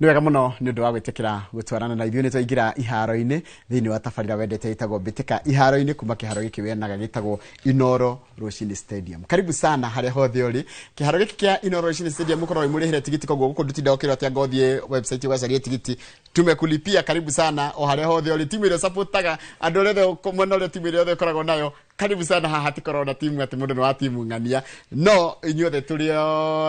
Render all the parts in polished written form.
Nĩ wega mũno nĩ ũndũ wa gwĩtĩkĩra gũtwarana na ithuĩ. Nĩ twaingĩra iharo-inĩ thĩinĩ wa tabarĩra wendete ĩtagwo Mbĩtĩka Iharo-inĩ, kuma kĩharo gĩkĩ wenaga gĩtagwo Inoro Rũcinĩ Stadium. Karibu sana harĩa hothe ũrĩ. Kĩharo gĩkĩ kĩa Inoro Rũcinĩ Stadium ũkoragwo wĩ mũrĩhĩre tigiti, koguo gũkũ ndũtinda ũkĩrwo atĩ anga ũthiĩ website ũgacarie tigiti. Tumekulipia. Karibu sana o harĩa hothe ũrĩ, timu ĩrĩa ũsupportaga, andũ arĩa othe, mwena ũrĩa, timu ĩrĩa yothe ũkoragwo nayo, karibu sana. Haha hatikoragwo na timu atĩ mũndũ nĩ wa timu ng'ania, no inyuothe tũrĩ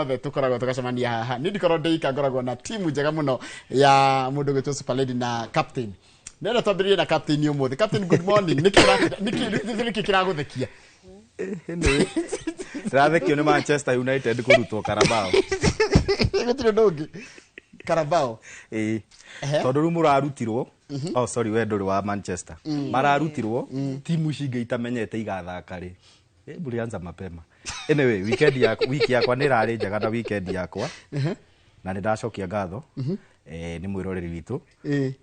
othe tũkoragwo tũgacemania haha. Niĩ ndikorwo ndĩika, ngoragwo na timu njega mũno ya mũndũ gwĩtwo Super Lady na Captain. Nenda twambĩrĩrie na Captain ũmũthĩ. Captain, good morning. Nĩkĩ kĩragũthekia? Ndĩrathekio nĩ Manchester United kũrutwo Carabao. Gũtirĩ ũndũ ũngĩ, Carabao. Ĩĩ, tondũ rĩu mũrarutirwo, oh sorry, we ndũrĩ wa Manchester. Mararutirwo timu ici ingĩ itamenyete igathaka rĩ. Eh, mlianza mapema. Anyway, weekend yakwa, wiki yakwa nĩ ĩrarĩ njega na weekend yakwa na nĩ ndacokia ngatho nĩ mwĩroreri witũ.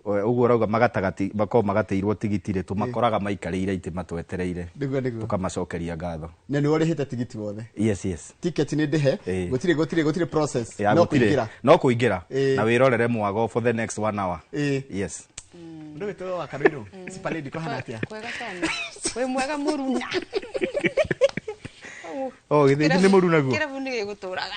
Ũguo ũrauga magatagati makorwo magatĩirwo tigiti rĩ, tũmakoraga maikarĩire itĩ matwetereire. Nĩguo. Tũkamacokeria ngatho. Na nĩ ũrĩhĩte tigiti wothe? Yes. Ticket nĩ ndĩhe? Gũtirĩ process? Ya, no gũtirĩ. kũingĩra. No kũingĩra na wĩrorere mwago for the next one hour. Yes. Mũndũ wĩtwo wa Karũirũ, Super Lady, kũhana atĩa? Kwega sana. Wĩ mwega mũruna. Oh, gĩthĩnji nĩ mũru naguo. Kĩrabu nĩ gĩgũtũraga.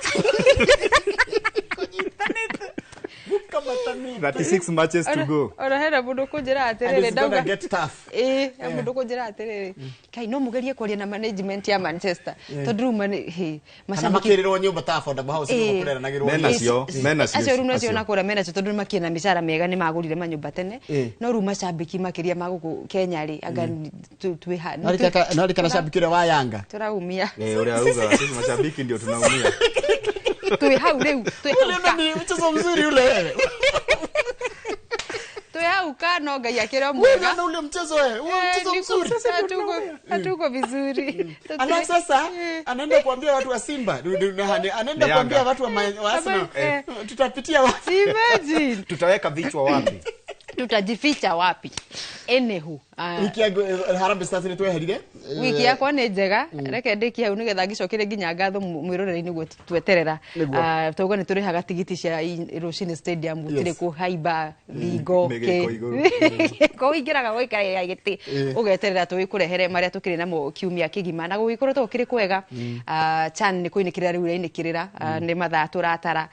36 matches to go. Ona hena mũndũ kũnjĩra And atĩrĩrĩ, it's gonna get tough. Ĩĩ, he mũndũ kũnjĩra atĩrĩrĩ, kai no mũgerie kwaria na management ya Manchester, tondũ rĩu Kana macambĩki makĩrĩrwo nyũmba ta affordable house nĩguo kũreranagĩrwo. Mena cio, mena cio. Acio rĩu nacio acio. na kũrĩa menacio, tondũ nĩ makĩrĩ na mĩcara mĩega, nĩ magũrire manyũmba tene. No rĩu macambĩki makĩria ma gũkũ Kenya rĩ, anga twĩ No rikana shabiki ũrĩa wa Yanga. Tũraumia. Eh, ũrĩa auga sisi mashabiki ndio tunaumia. Twĩ hau rĩu, twĩ hau Ule ka ni mchezo mzuri ule. Twĩ hau ka, no Ngai akĩrĩ o Wewe mwega. na ule mchezo, eh, ule mchezo mzuri. Hatuko vizuri. Alafu sasa anaenda kuambia watu wa Simba, anaenda Ni kuambia Yanga. watu wa Arsenal, tutapitia wapi? Imagine. Tutaweka vichwa wapi? Tutajificha wapi? Anywho, Wiki ya Harambee Stars nĩ tweherire. Wiki yakwa nĩ njega. Reke ndĩkie hau nĩgetha ngĩcokerie nginya ngatho mwĩroreri-inĩ nĩguo tweterera. Nĩguo. Tauga nĩ tũrĩhaga tigiti cia Rũcinĩ Stadium, gũtirĩ kũhaimba thingo. Mĩgĩko igũrũ. Ko ũingĩraga gũikarĩra gĩtĩ, ũgeterera tũgĩkũrehere marĩa tũkĩrĩ namo kiumia kĩgima, na gũgĩkoretwo gũkĩrĩ kwega. CHAN nĩ kũinĩkĩrĩra rĩu ĩrainĩkĩrĩra. Nĩ mathaa tũratara,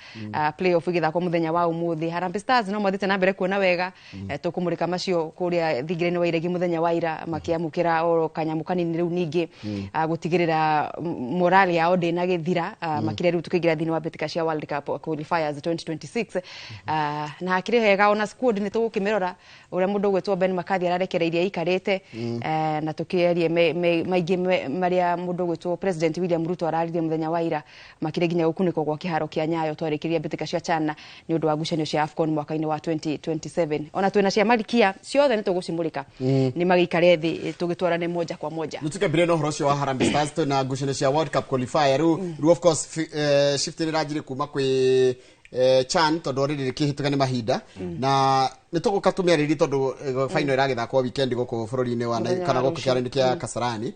playoff ĩgĩthakwo mũthenya wa ũmũthĩ. Harambee Stars no mathiĩte na mbere kuona wega. Tũkũmũrĩka macio kũrĩa thingira-inĩ wa iregi mũthenya wa ira makĩamũkĩra oro kanyamũ kanini rĩu ningĩ, gũtigĩrĩra morale yao ndĩnagĩthira, makĩria rĩu tũkĩingĩra thĩinĩ wa mbĩtĩka cia World Cup qualifiers 2026. Na hakĩrĩ hega, ona squad nĩ tũgũkĩmĩrora ũrĩa mũndũ ũgwĩtwo Ben McCarthy ararekereirie aikarĩte, na tũkĩarie maingĩ marĩa mũndũ ũgwĩtwo President William Ruto araririe mũthenya wa ira, makĩria nginya gũkunĩkwo gwa kĩharo kĩa Nyayo twarĩkĩria mbĩtĩka cia CHAN nĩ ũndũ wa ngucanio cia AFCON mwaka-inĩ wa 2027. Ona twĩna cia Marikia ciothe nĩ tũgũcimũrĩka, nĩ magĩikare thĩ tũgĩtwarane moja kwa moja. Nĩ tukambire na ũhoro ũcio wa Harambee Stars. Twĩna ngucanio cia World Cup qualifier rĩu of course shift nĩ ĩranjirie kuma kwĩ CHAN, tondũ already rĩkĩhĩtũka nĩ mahinda, na nĩ tũgũka tũmĩarĩrie tondũ final ĩragĩthakwo weekend gũkũ bũrũri-inĩ wa Mũthenya kana wa gũkũ rũciũ. kĩharo-inĩ kĩa Kasarani.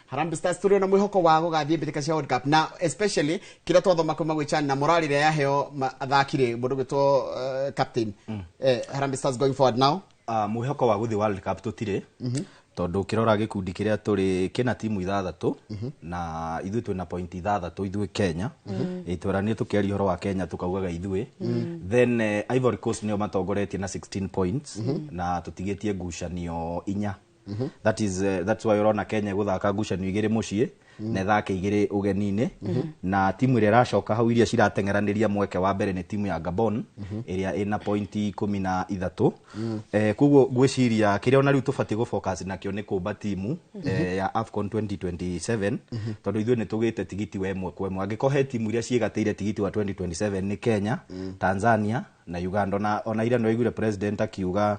Harambee Stars tũrĩ na mwĩhoko wa gũgathiĩ mbĩtĩka cia World Cup, na especially kĩrĩa twathoma kuma gwĩ CHAN na morale ĩrĩa yaheo athaki rĩ, mũndũ gwĩtwo captain, Harambee Stars going forward now? Mwĩhoko wa gũthiĩ World Cup tũtirĩ, tondũ ũkĩrora gĩkundi kĩrĩa tũrĩ kĩna timu ithathatũ na ithuĩ twĩna point ithathatũ, ithuĩ Kenya. Ĩ, tweranire tũkĩaria ũhoro wa Kenya tũkaugaga ithuĩ. Then Ivory Coast nĩo matongoretie na 16 points na tũtigĩtie ngucanio inya. That is, that's why ũrona Kenya ĩgũthaka ngucanio igĩrĩ mũciĩ na ĩthake igĩrĩ ũgeni-inĩ, na timu ĩrĩa ĩracoka hau iria cirateng'eranĩria mweke wa mbere nĩ timu ya Gabon ĩrĩa ĩna pointi 13. Koguo ngwĩciria kĩrĩa ona rĩu tũbatiĩ gũfocus nakĩo nĩ kũmba timu ya AFCON 2027, tondũ ithuĩ nĩ tũgĩte tigiti wa ĩmwe kwa ĩmwe. Angĩkorwo he timu iria ciĩgatĩire tigiti wa 2027 nĩ Kenya, Tanzania na Uganda. Ona ira nĩ waiguire president akiuga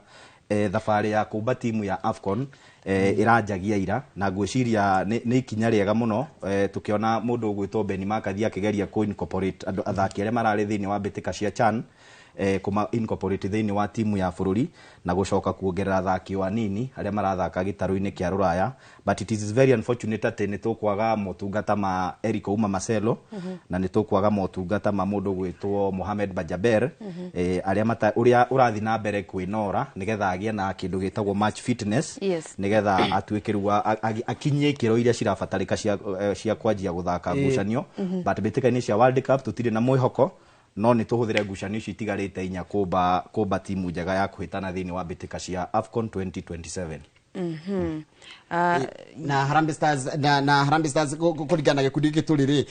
thabarĩ ya kũmba timu ya AFCON ĩranjagia ira, na ngwĩciria nĩ ikinya rĩega mũno, tũkĩona mũndũ ũgwĩtwo Ben McCarthy akĩgeria kũ incorporate andũ athaki arĩa mararĩ thĩinĩ wa mbĩtĩka cia CHAN. Kuma incorporate thĩinĩ wa timu ya bũrũri na gũcoka kuongerera athaki o anini arĩa marathaka gĩtarũ-inĩ kĩa rũraya. But it is very unfortunate atĩ nĩ tũkwaga motungata ma Eric Ouma Marcelo na nĩ tũkwaga motungata ma mũndũ gwĩtwo Mohamed Bajaber, arĩa ũrĩa ũrathiĩ na mbere kwĩnora nĩgetha agĩe na kĩndũ gĩtagwo match fitness, nĩgetha atuĩke rĩu akinyie ikĩro iria cirabatarĩka cia kwanjia gũthaka ngucanio. But mbĩtĩka-inĩ cia World Cup tũtirĩ na mwĩhoko, no nĩ tũhũthĩre ngucanio icio itigarĩte inya kũmba timu njega ya kũhĩtana thĩinĩ wa mbĩtĩka cia AFCON 2027. Na Harambee Stars na Harambee Stars kũringana na gĩkundi gĩkĩ tũrĩ rĩ,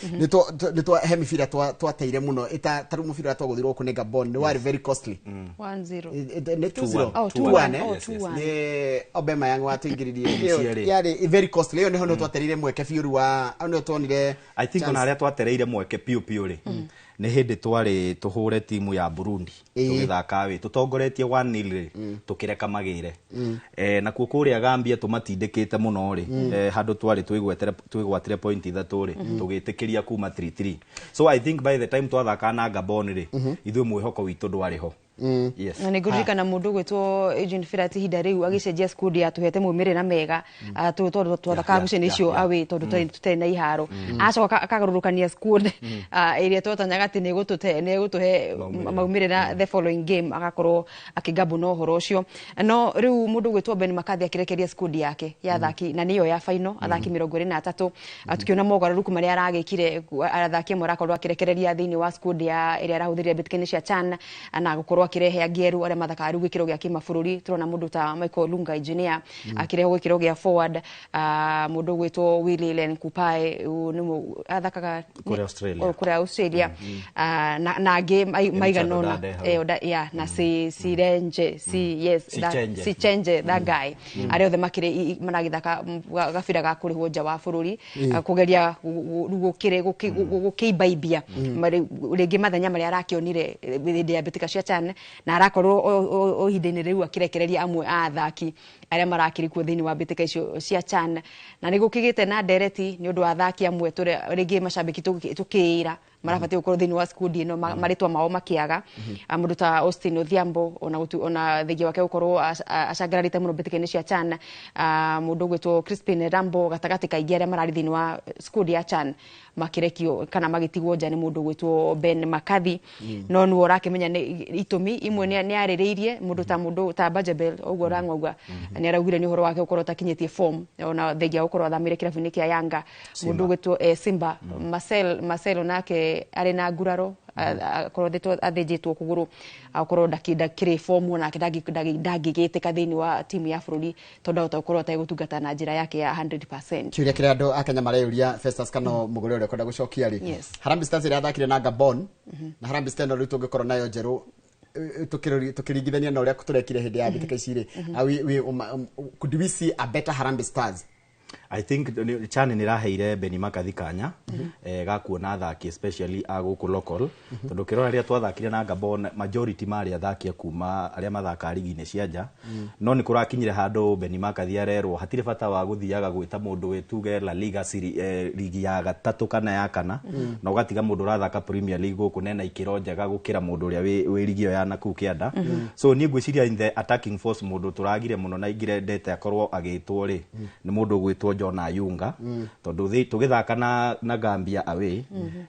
nĩ twa he mĩbira twateire mũno ĩta tarĩu mũbira ũrĩa twagũthirwo kũ nĩ Gabon nĩ warĩ very costly. 1-0. Nĩ 2-0. Oh, 2-1, 2-1. eh? Oh, 2-1. Nĩ Aubameyang watũingĩririe. Ĩyo Cierĩ. yarĩ very costly. Ĩyo nĩho nĩ twatereire mweke biũ rĩu wa hau nĩho tuonire I think ona chance. arĩa twatereire mweke piũ piũ rĩ, nĩ hĩndĩ twarĩ tũhũre timu ya Burundi, tũgĩthaka wĩ tũtongoretie 1-0 rĩ, tũkĩreka magĩre. Nakuo kũrĩa Gambia tũmatindĩkĩte mũno rĩ, handũ twarĩ twĩgwatire point ithatũ rĩ, tũgĩtĩkĩria kuma 3-3. So I think by the time twathaka na Gabon rĩ, ithuĩ mwĩhoko witũ ndwarĩ ho. Yes. Na nä ngå ririkana må ndå gwä two Adrian Firat ihinda rä u agĩcenjia squad yatũhete maumĩrĩra mega. Tondũ twathakaga ngucanio icio away tondũ tũtarĩ na iharo, acoka akagarũrũkania squad ĩrĩa twatanyaga atĩ nĩ ĩgũtũhe maumĩrĩra the following game, agakorwo akĩgambo na ũhoro ũcio. No rĩu mũndũ gwĩtwo Ben McCarthy akĩrekeria squad yake ya athaki na nĩyo ya final, athaki 23. Tukiona mogarũrũku marĩa aragĩkire, athaki amwe arakorwo akĩrekereria thĩinĩ wa squad ya ĩrĩa arahũthĩrire mbĩtĩka-inĩ cia CHAN na gũkorwo akĩrehe angĩ erũ arĩa mathakaga rĩu gĩkĩro gĩa kĩmabũrũri. Tũrona mũndũ ta Michael Lunga Engineer akĩrehwo gĩkĩro gĩa forward, mũndũ ũgwĩtwo Willy Len Kupai nĩ athakaga Kũrĩa Australia. Oh, kũrĩa Australia. Na angĩ maigana ũna. Odande hau. Yeah, na si Sirenje si yes Sichenje. Sichenje, that guy, arĩa othe makĩrĩ maragĩthaka gabira ga kũrĩhwo nja wa bũrũri, kũgeria rĩu gũkĩimbaibia rĩngĩ mathenya marĩa arakĩonire hĩndĩ ya mbĩtĩka cia CHAN, na arakorwo o ihinda-inĩ rĩu akĩrekereria amwe a athaki arĩa marakĩrĩ kuo thĩinĩ wa mbĩtĩka icio cia CHAN. Na nĩ gũkĩgĩte na ndereti nĩ ũndũ wa athaki amwe tũrĩa rĩngĩ macambĩki tũkĩĩra marabatiĩ gũkorwo thĩinĩ wa squad ĩno, marĩtwa mao makĩaga. Mũndũ ta Austin Odhiambo ona thengia wake gũkorwo acangararĩte mũno mbĩtĩka-inĩ cia CHAN, mũndũ ũgwĩtwo Crispin Rambo gatagatĩ kaingĩ arĩa mararĩ thĩinĩ wa squad ya CHAN makĩrekio kana magĩtigwo nja nĩ mũndũ ũgwĩtwo Ben McCarthy. No nĩwe ũrakĩmenya nĩ itũmi imwe nĩ arĩrĩirie mũndũ ta Bajabel ũguo ũrang'auga nĩ araugire nĩ ũhoro wake gũkorwo atakinyĩtie form ona thengia gũkorwo athamĩire kĩrabu-inĩ kĩa Yanga. Mũndũ ũgwĩtwo Simba Marcel nake arĩ na nguraro, akorwo athĩnjĩtwo kũgũrũ, akorwo ndakĩrĩ form onake ndangĩgĩtĩka thĩinĩ wa timu ya bũrũri tondũ ndahota gũkorwo ategũtungata na njĩra yake ya 100%. Kiuria kĩrĩa andũ a Kenya mareyũria, Festus, kana mũgũre ũrĩa ũkwenda gũcokia rĩ, Harambee Stars ĩrĩa athakire na Gabon na Harambee Stars ĩno rĩu tũngĩkorwo nayo njerũ, tũkĩringithania na ũrĩa tũrekire hĩndĩ ya mbĩtĩka ici rĩ, could we see a better Harambee Stars? I think CHAN nĩ ĩraheire Benny McCarthy kanya ga kuona athaki especially a gũkũ local, tondũ ũkĩrora rĩrĩa twathakire na Gabon majority marĩ athaki a kuma arĩa mathakaga rigi-inĩ cia nja. No nĩ kũrakinyire handũ Benny McCarthy arerwo hatirĩ bata wa gũthiaga gwĩta mũndũ wĩ tuge La Liga ligi ya gatatũ kana ya kana, na ũgatiga mũndũ ũrathaka Premier League gũkũ nena ikĩro njega gũkĩra mũndũ ũrĩa wĩ ligi ĩyo ya nakũu kĩanda. So niĩ ngwĩciria in the attacking force mũndũ tũragire mũno na ingĩrendete akorwo agĩtwo rĩ, nĩ mũndũ ũgwĩtwo John Ayunga, tondũ tũgĩthaka na Gambia away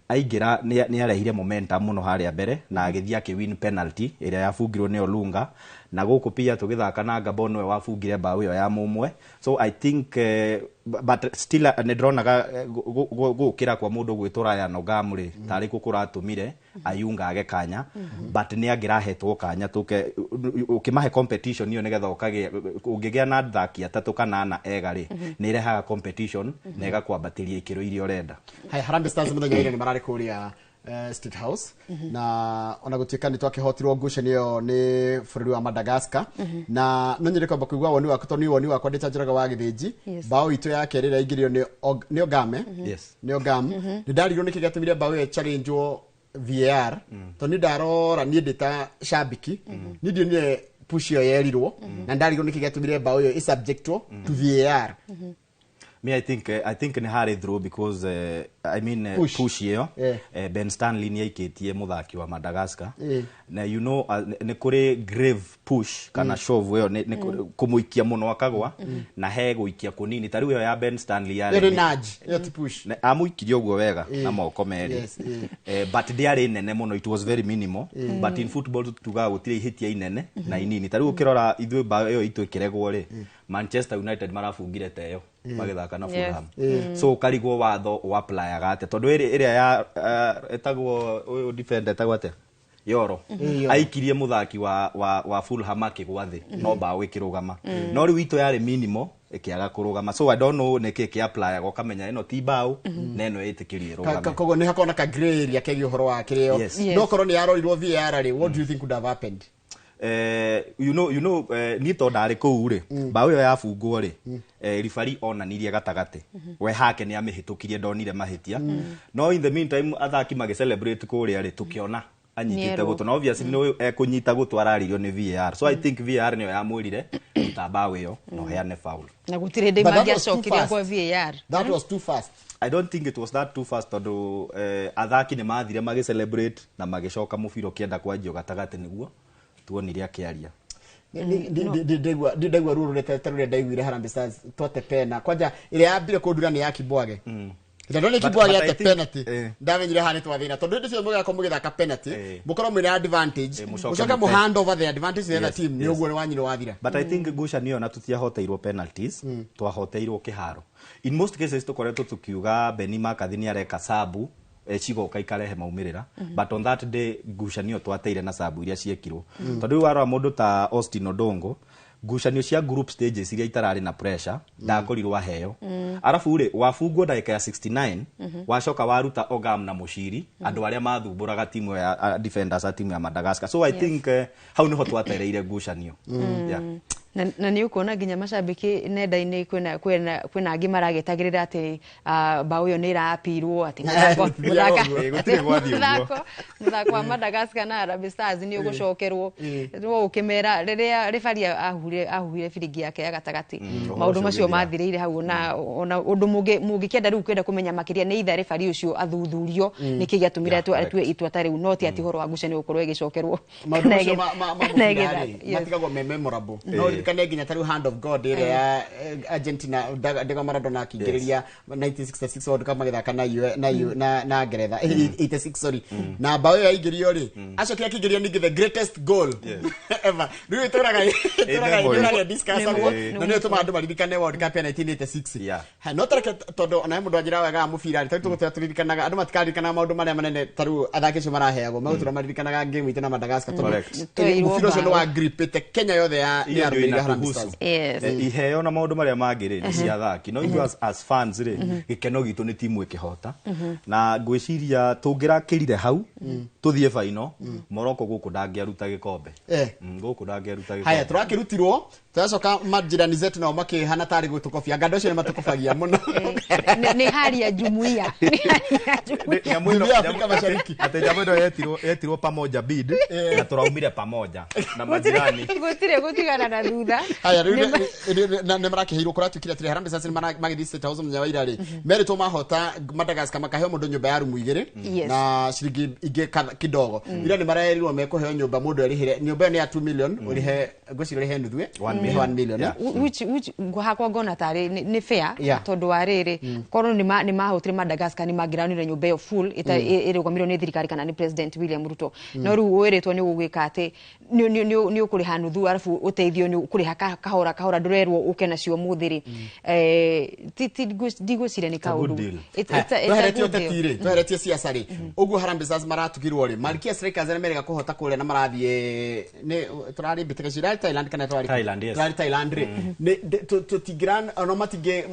aingĩra nĩ arehire momentum mũno harĩa mbere na agĩthiĩ akĩwin penalty ĩrĩa yabungirwo nĩ Olunga. Na gũkũ pia tũgĩthaka na Gabon nĩwe wabungire bao ĩyo ya mũmwe. So I think but still nĩ ndĩronaga gũkĩra kwa mũndũ ũgwĩtwo Ryan Ogam rĩ, tarĩ kũ kũratũmire Ayunga age kanya, but nĩ angĩrahetwo kanya tũke ũkĩmahe competition ĩyo nĩgetha ũkagĩa ũngĩgĩa na athaki atatũ kana ana ega rĩ, nĩ ĩrehaga competition na ĩgakwambatĩria ikĩro iria ũrenda. Haya, Harambee Stars mũthenya wa ira nĩ mararĩ kũrĩa State House, na ona gũtuĩka nĩ twakĩhotirwo ngucanio ĩyo nĩ bũrũri wa Madagascar, na no nyende kwamba kũigua woni waku, tondũ niĩ woni wakwa ndĩ ta Njoroge wa Gĩthĩnji. Bao itũ ya kerĩ ĩrĩa yaingĩrio nĩ Ogame, nĩ Ogam, nĩ ndarirwo nĩkĩ gĩatũmire bao ĩyo challenge VAR, tondũ nĩ ndarora niĩ ndĩ ta shabiki niĩ ndionire push ĩyo yerirwo, na ndarirwo nĩkĩ gĩatũmire bao ĩyo ĩsubjectwo to VAR. Me, I think nĩ harĩ through because I mean, Push. push ĩyo. Ben Stanley nĩ aikĩtie mũthaki wa Madagascar. Na nĩ kũrĩ grave push kana shove ĩyo nĩ kũmũikia mũno akagwa, na he gũikia kũnini ta rĩu ĩyo ya Ben Stanley yarĩ Ĩyo nĩ nudge, ĩyo ti push. Amũikirie ũguo wega na moko merĩ. But ndĩarĩ nene mũno, it was very minimal, but in football tugaga gũtirĩ ihĩtia inene na inini. Ta rĩu ũkĩrora ithuĩ mbaũ ĩyo itũ ĩkĩregwo rĩ, Manchester United marabungire ta ĩyo magĩthaka na Fulham, so ũkarigwo watho ũapplyaga atĩa, tondũ ĩrĩa ya ĩtagwo ũyũ defender ĩtagwo atĩa, Yoro. Yoro. Aikirie mũthaki wa Fulham akĩgwa thĩ, no mbaũ ĩkĩrũgama, no rĩu itũ yarĩ minimal ĩkĩaga kũrũgama, so I don't know nĩkĩ kĩ-applyaga, ũkamenya ĩno ti mbaũ na ĩno ĩtĩkĩrie ĩrũgame. Koguo nĩ hakorwo na ka grey area kegiĩ ũhoro wa kĩrĩo. No korwo nĩ yarorirwo VAR rĩ, what do you think would have happened? Niĩ to ndarĩ kũu rĩ, mbaũ ĩyo yabungwo rĩ, ribari onanirie gatagatĩ we hake nĩ amĩhĩtũkirie, ndonire mahĩtia, no in the meantime athaki magĩ celebrate kũrĩa rĩ, tũkĩona anyitĩte Nĩerwo. gũtũ, na obviously nĩ ekũnyita gũtũ araririo nĩ VAR, so I think VAR nĩyo yamwĩrire ruta mbaũ ĩyo na ũheane foul. Na gũtirĩ hĩndĩ But that was too mangĩacokirie fast. kwa VAR. That was too fast. I don't think it was that too fast, tondũ athaki nĩ mathire magĩ celebrate na magĩcoka mũbira ũkĩenda kwanjio gatagatĩ nĩguo tuonire akĩaria. Ndaigua ruo rũrĩa ta rũrĩa ndaiguire Harambee Stars twate pena kwanja ĩrĩa yambire kũndura nĩ ya Kibwage. Ndona Kibwage But I ate penalty, ndamenyire haha nĩ twathĩna, tondũ hĩndĩ ciothe mũgĩgakorwo mũgĩthaka penalty, mũkorwo mwĩna advantage, mũcoke mũcoke mũte. Mũ hand over the advantage to the other team, nĩ ũguo nĩ wanyu nĩ wathira. But I think ngucanio ĩyo na tũtiahoteirwo penalties, twahoteirwo kĩharo. In most cases tũkoretwo tukiuga Benny McCarthy nĩ areka sabu, cigoka ikarehe maumĩrĩra, but on that day ngucanio twateire na sabu iria ciekirwo, tondũ rĩu warora mũndũ ta Austin Odongo, ngucanio cia group stages iria itararĩ na pressure, ndakorirwo aheo. Arabu rĩ, wabungwo ndagĩka ya 69, wacoka waruta Ogam na Mushiri, andũ arĩa mathumbũraga timu ya defenders a timu ya Madagascar, so I think hau niho twatereire ngucanio, yeah. Na nĩ ũkuona nginya macambĩki nenda-inĩ kwĩna angĩ maragĩtagĩrĩra atĩ mbaũ ĩyo nĩ ĩrapirwo atĩ Gũthiaga ũguo. Gũtirĩ gwathiĩ ũguo. Mũthako wa Madagascar na Harambee Stars nĩ ũgũcokerwo. No ũkĩmera rĩrĩa rĩbari ahuhire biringi yake ya gatagatĩ, ũhoro maũndũ ũcio macio ũgĩthira. Mathirĩire hau, ona ũndũ mũngĩkĩenda rĩu kwenda kũmenya makĩria nĩ itha rĩbari ũcio athuthurio nĩkĩ gĩatũmire atue itua ta rĩu, no ti atĩ ũhoro wa ngucanio gũkorwo ĩgĩcokerwo Maũndũ kana macio ma kana mũbira ĩgĩthaka. rĩ, matigagwo me memorable. No ririkane nginya ta rĩu hand of God ĩrĩa ya Argentina, Diego Maradona akĩingĩrĩria 1966 World Cup magĩthaka na U- na U- na na Ngeretha, 86, sorry, na mbaũ ĩyo yaingĩrio rĩ, acokire akĩingĩria ningĩ the greatest goal ever. Rĩu ĩtũraga ĩtũraga memory. ĩtũraga discussagwo, na nĩyo ĩtũmaga andũ maririkane World Cup ya 1986. Ha, no tareke tondũ ona he mũndũ anjĩra wega wa mũbira rĩ, tarĩu tũgũtũra tũririkanaga, andũ matikaririkanaga maũndũ marĩa manene ta rĩu athaki acio maraheagwo, megũtũra maririkanaga game itũ na Madagascar, tondũ Tweirwo mũbira ũcio nĩ mbaũ. wa gripĩte Kenya yothe ya nĩ Iyo ndio yarũmĩrĩire Harambee inatuhusu. Stars. Iheo na maũndũ marĩa mangĩ rĩ, nĩ cia athaki, no ithuĩ as fans rĩ, gĩkeno gitũ nĩ timu ĩkĩhota, na ngwĩciria tũngĩrakĩrire hau tũthiĩ final, Morocco gũkũ ndangĩaruta gĩkombe. Gũkũ ndangĩaruta Haya, gĩkombe. tũrakĩrutirwo, tũracoka majirani zetu nao makĩhana tarĩ gũtũkobia nganda ũcio, nĩ matũkobagia mũno. Nĩ hari ya jumuiya. Nĩ hari ya jumuiya. Nyamũ ĩno- Jumuiya ya Afrika Mashariki. Atĩ nyamũ ĩno yetirwo pamoja bid, na tũraumire pamoja na majirani. Gũtirĩ gũtigana na thutha. Haya, rĩu nĩ marakĩheirwo, kũratuĩkire atĩrĩ, Harambee Stars nĩ magĩthiĩ State House mũthenya wa ira rĩ, merĩtwo mahota Madagascar makaheo mũndũ nyũmba ya rumu igĩrĩ na ciringi ingĩ kidogo. Ira nĩ marerirwo mekũheo nyũmba, mũndũ erĩhĩre nyũmba ĩyo nĩ ya 2 million, ũrĩhe, ngwĩciria ũrĩhe nuthu, 1 million. 1 million, eh? Which hakwa ngona tarĩ nĩ fair, tondũ wa rĩrĩ, korwo nĩ mahotire Madagascar, nĩ mangĩranire nyũmba ĩyo full ĩrũgamĩrĩirwo nĩ thirikari kana nĩ President William Ruto, no rĩu wĩrĩtwo nĩ ũgwĩka atĩ nĩ ũkũrĩha nuthu, arabu ũteithio nĩ ũkũrĩha kahora kahora, ndũrerwo ũke nacio ũmũthĩ rĩ. Ndigwĩciria nĩ a good kaũndũ. deal. It's a Tweheretie good deal. ũteti rĩ, tweheretie siasa rĩ, ũguo Harambee Stars maratugirwo rĩ, Malkia Strikers arĩa merega kũhota kũrĩa na marathiĩ nĩ tũrarĩ mbĩtĩka icio irarĩ Thailand kana tũrarĩ Thailand, yes. Tũrarĩ Thailand rĩ, nĩ tũtingĩra ona matingĩ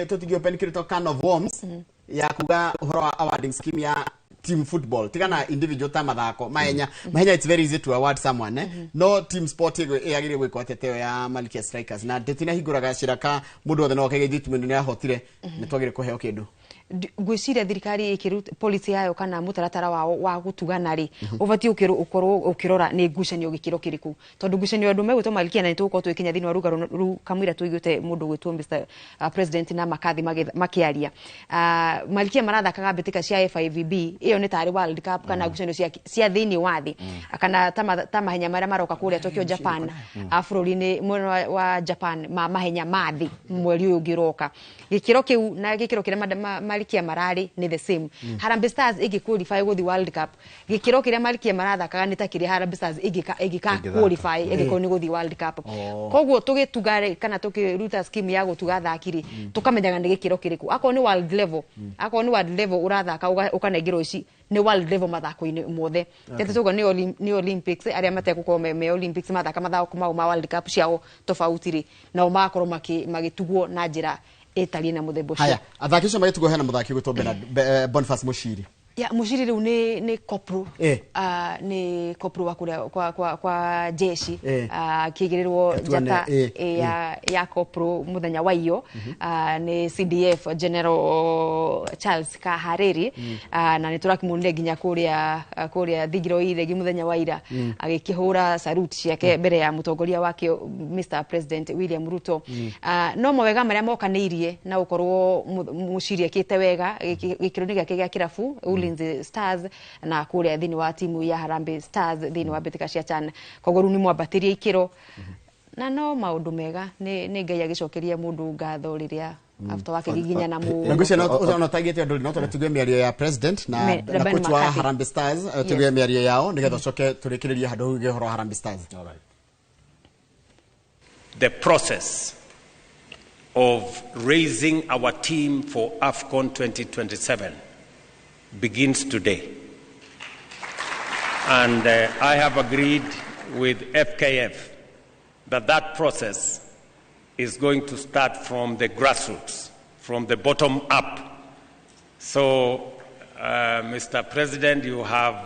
tũtingĩ open kĩrĩtwo can of worms ya kuga ũhoro wa awarding scheme ya team football, tigana individual ta mathako mahenya mahenya, it's very easy to award someone, eh? No team sport ĩyagĩrĩire gwĩkwo atĩa teo ya Malkia Strikers na ndĩtinahingũraga gacĩra ka mũndũ wothe no oke gĩthiĩ timu ĩno nĩ yahotire, nĩ twagĩrĩire kũheo kĩndũ. Ngwĩciria thirikari ĩkĩruta policy yayo kana mũtaratara wao wa gũtugana rĩ, ũbatiĩ ũkorwo ũkĩrora nĩ ngucanio gĩkĩro kĩrĩkũ, tondũ ngucanio andũ megwĩtwo Malkia na nĩtũgũkorwo tũgĩkinya thĩinĩ wa rũgano rũu kamũira tũiguĩte mũndũ ũgwĩtwo Mr President na McCarthy makĩaria. Malkia marathakaga mbĩtĩka cia FIVB, ĩyo nĩ tarĩ World Cup kana ngucanio cia thĩinĩ wa thĩ, kana ta mahenya marĩa maroka kũrĩa Tokyo, Japan, bũrũri-inĩ mwena wa Japan, ma mahenya ma thĩ mweri ũyũ ũngĩ ũroka. Gĩkĩro kĩu na gĩkĩro kĩrĩa Malkia mararĩ nĩ the same. Harambee Stars ĩngĩ qualify gũthiĩ World Cup, gĩkĩro kĩrĩa Malkia marathakaga nĩ ta kĩrĩa Harambee Stars ĩngĩka Ĩngĩthaka. qualify ĩngĩkorwo nĩ gũthiĩ World Cup. Koguo tũgĩtuga rĩ, kana tũkĩruta scheme ya gũtuga athaki rĩ, tũkamenyaga nĩ gĩkĩro kĩrĩkũ. Akorwo nĩ world level, akorwo nĩ world level ũrathaka, ũkanengerwo ici nĩ world level mathako-inĩ mothe. Tete tuga nĩ Olympics, arĩa mategũkorwo me Olympics mathaka mathako mau ma World Cup ciao tofauti rĩ, nao magakorwo magĩtugwo na njĩra ĩtariĩ na mũthemba ũcio. Haya, athaki acio magĩtugwo, hena mũthaki ũgwĩtwo Boniface Mushiri. Ya Mushiri rĩu nĩ kopro. Nĩ kopro wa kũrĩa kwa jeshi. Akĩigĩrĩrwo Gatuane, njata ya kopro mũthenya wa iyo nĩ CDF General Charles Kahariri. Na nĩ tũrakĩmuonire nginya kũrĩa thingiro iregi mũthenya wa ira agĩkĩhũra salute ciake mbere ya mũtongoria wake Mr President William Ruto. No mawega marĩa mokanĩirie na gũkorwo Mushiri ekĩte wega gĩkĩro-inĩ gĩake gĩa kĩrabu Ulinzi Stars na kũrĩa thĩinĩ wa timu ya Harambee Stars thĩinĩ wa mbĩtĩka cia CHAN, koguo rĩu nĩ mwambatĩrie ikĩro na no maũndũ mega. Nĩ Ngai agĩcokeria mũndũ ngatho rĩrĩa after wakĩgiginyana Na ngwĩciria no tagĩte andũ no twende tugue mĩario ya president na na na Ben coach wa McCarthy. Harambee Stars, tugue mĩario yao nĩgetha ũcoke tũrĩkĩrĩrie handũ hau ũhoro wa Harambee Stars. All right. The process of raising our team for AFCON 2027 begins today. And I have agreed with FKF that that process is going to start from the grassroots, from the bottom up. So, Mr. President, you have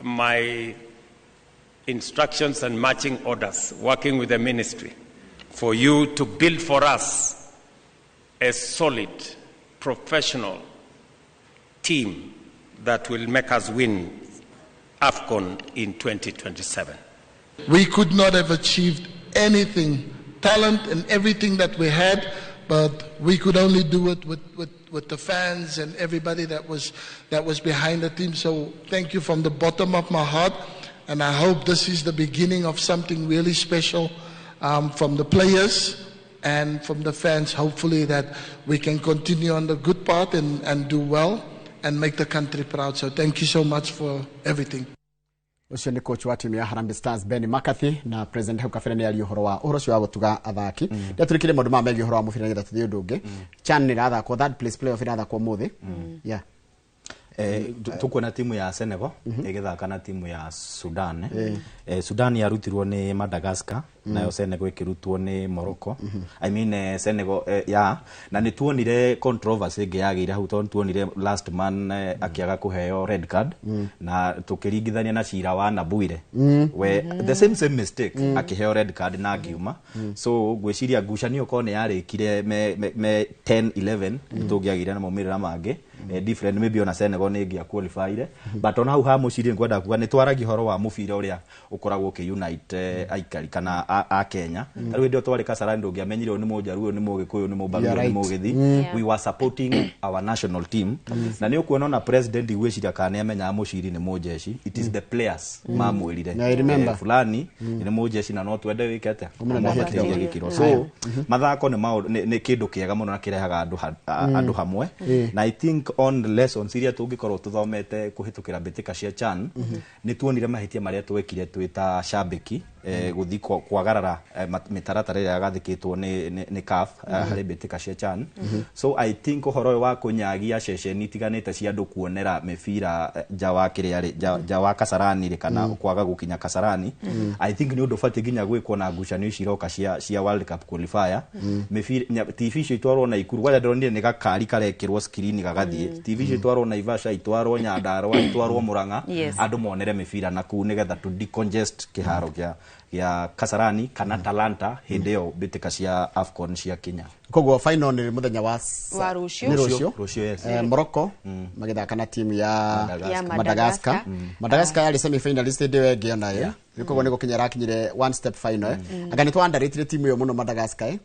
my instructions and marching orders, working with the ministry, for you to build for us a solid, professional team that will make us win AFCON in 2027. We could not have achieved anything, talent and everything that we had, but we could only do it with the fans and everybody that was behind the team. So thank you from the bottom of my heart, and I hope this is the beginning of something really special from the players and from the fans. Hopefully that we can continue on the good path and do well and make the country proud. So thank you so much for everything. Ũcio nĩ coach wa timu ya Harambee Stars Ben McCarthy, na president hau kabere nĩ aria ũhoro wa ũhoro ũcio wa gũtuga athaki. Ndatũrĩkire maũndũ maya megiĩ ũhoro wa mũbira nĩgetha tũthiĩ ũndũ ũngĩ. CHAN nĩ ĩrathakwo, third place playoff ĩrathakwo ũmũthĩ, yeah. Tukuona timu ya Senegal ĩgĩthaka na timu ya Sudan. Sudan yarutirwo nĩ Madagascar, nayo Senegal ĩkĩrutwo nĩ Morocco. I mean, Senegal, ya na nĩ tuonire controversy ĩngĩ yagĩire hau tondũ tuonire last man akĩaga kũheo red card, na tũkĩringithania na cira wa Nabwire, we the same same mistake, akĩheo red card na akiuma. So ngwĩciria ngucanio korwo nĩ yarĩkire me 10 11 tũngĩagĩire na maumĩrĩra mangĩ different. Maybe ona Senegal nĩ ĩngĩa qualifyire, but ona hau ha mũciri ngwenda kuga nĩ twaragia ũhoro wa mũbira ũrĩa ũkoragwo ũkĩ-unite aikari kana a Kenya. Ta rĩu hĩndĩ ĩyo twarĩ Kasarani, ndũngĩamenyire ũyũ nĩ Mũjaruo, ũyũ nĩ Mũgĩkũyũ, nĩ Mũmbaru, You're ũyũ nĩ right. Mũgĩthi. We were supporting our national team, na nĩ ũkuona ona president gwĩciria kana nĩ amenyaga mũciri nĩ mũjeshi. It is the players mamwĩrire, I remember. Fulani nĩ mũjeshi na no twende wĩke atĩa. Ũmũnene Mwambatĩrie gĩkĩro. gĩkĩro. So mathako nĩ maũndũ nĩ kĩndũ kĩega mũno na kĩrehaga andũ hamwe, na I think on the lessons iria tũngĩkorwo tũthomete kũhĩtũkĩra mbĩtĩka cia CHAN, nĩ tuonire mahĩtia marĩa twekire twĩ ta shabiki, gũthiĩ kwagarara mĩtaratara ĩrĩa yagathĩkĩtwo nĩ CAF harĩ mbĩtĩka cia CHAN. So I think ũhoro ũyũ wa kũnyagia ceceni itiganĩte cia andũ kuonera mĩbira nja wa kĩrĩa rĩ, nja wa Kasarani rĩ, kana kwaga gũkinya Kasarani, I think nĩ ũndũ ũbatiĩ nginya gwĩkwo na ngucanio ici iroka cia World Cup qualifier. Mĩbira TV icio itwarwo Naikuru, kwanja ndĩronire nĩ gakari karekĩrwo screen gagathiĩ. Ĩĩ, TV icio itwarwo Naivasha, itwarwo Nyandarua, itwarwo Murang'a, andũ monere mĩbira na kũu nĩgetha to decongest kĩharo gĩa Kasarani kana Talanta hĩndĩ ĩyo mbĩtĩka cia AFCON cia kinya. Koguo final nĩ mũthenya wa Wa rũciũ. Nĩ rũciũ. Rũciũ, yes. Morocco magĩthaka na timu ya Madagascar. Ya Madagascar. Madagascar. Madagascar yarĩ semi finalist hĩndĩ ĩyo ĩngĩ onayo. Koguo nĩ gũkinya ĩrakinyire one step final. Anga nĩ twa underrated timu ĩyo mũno, Madagascar, eh?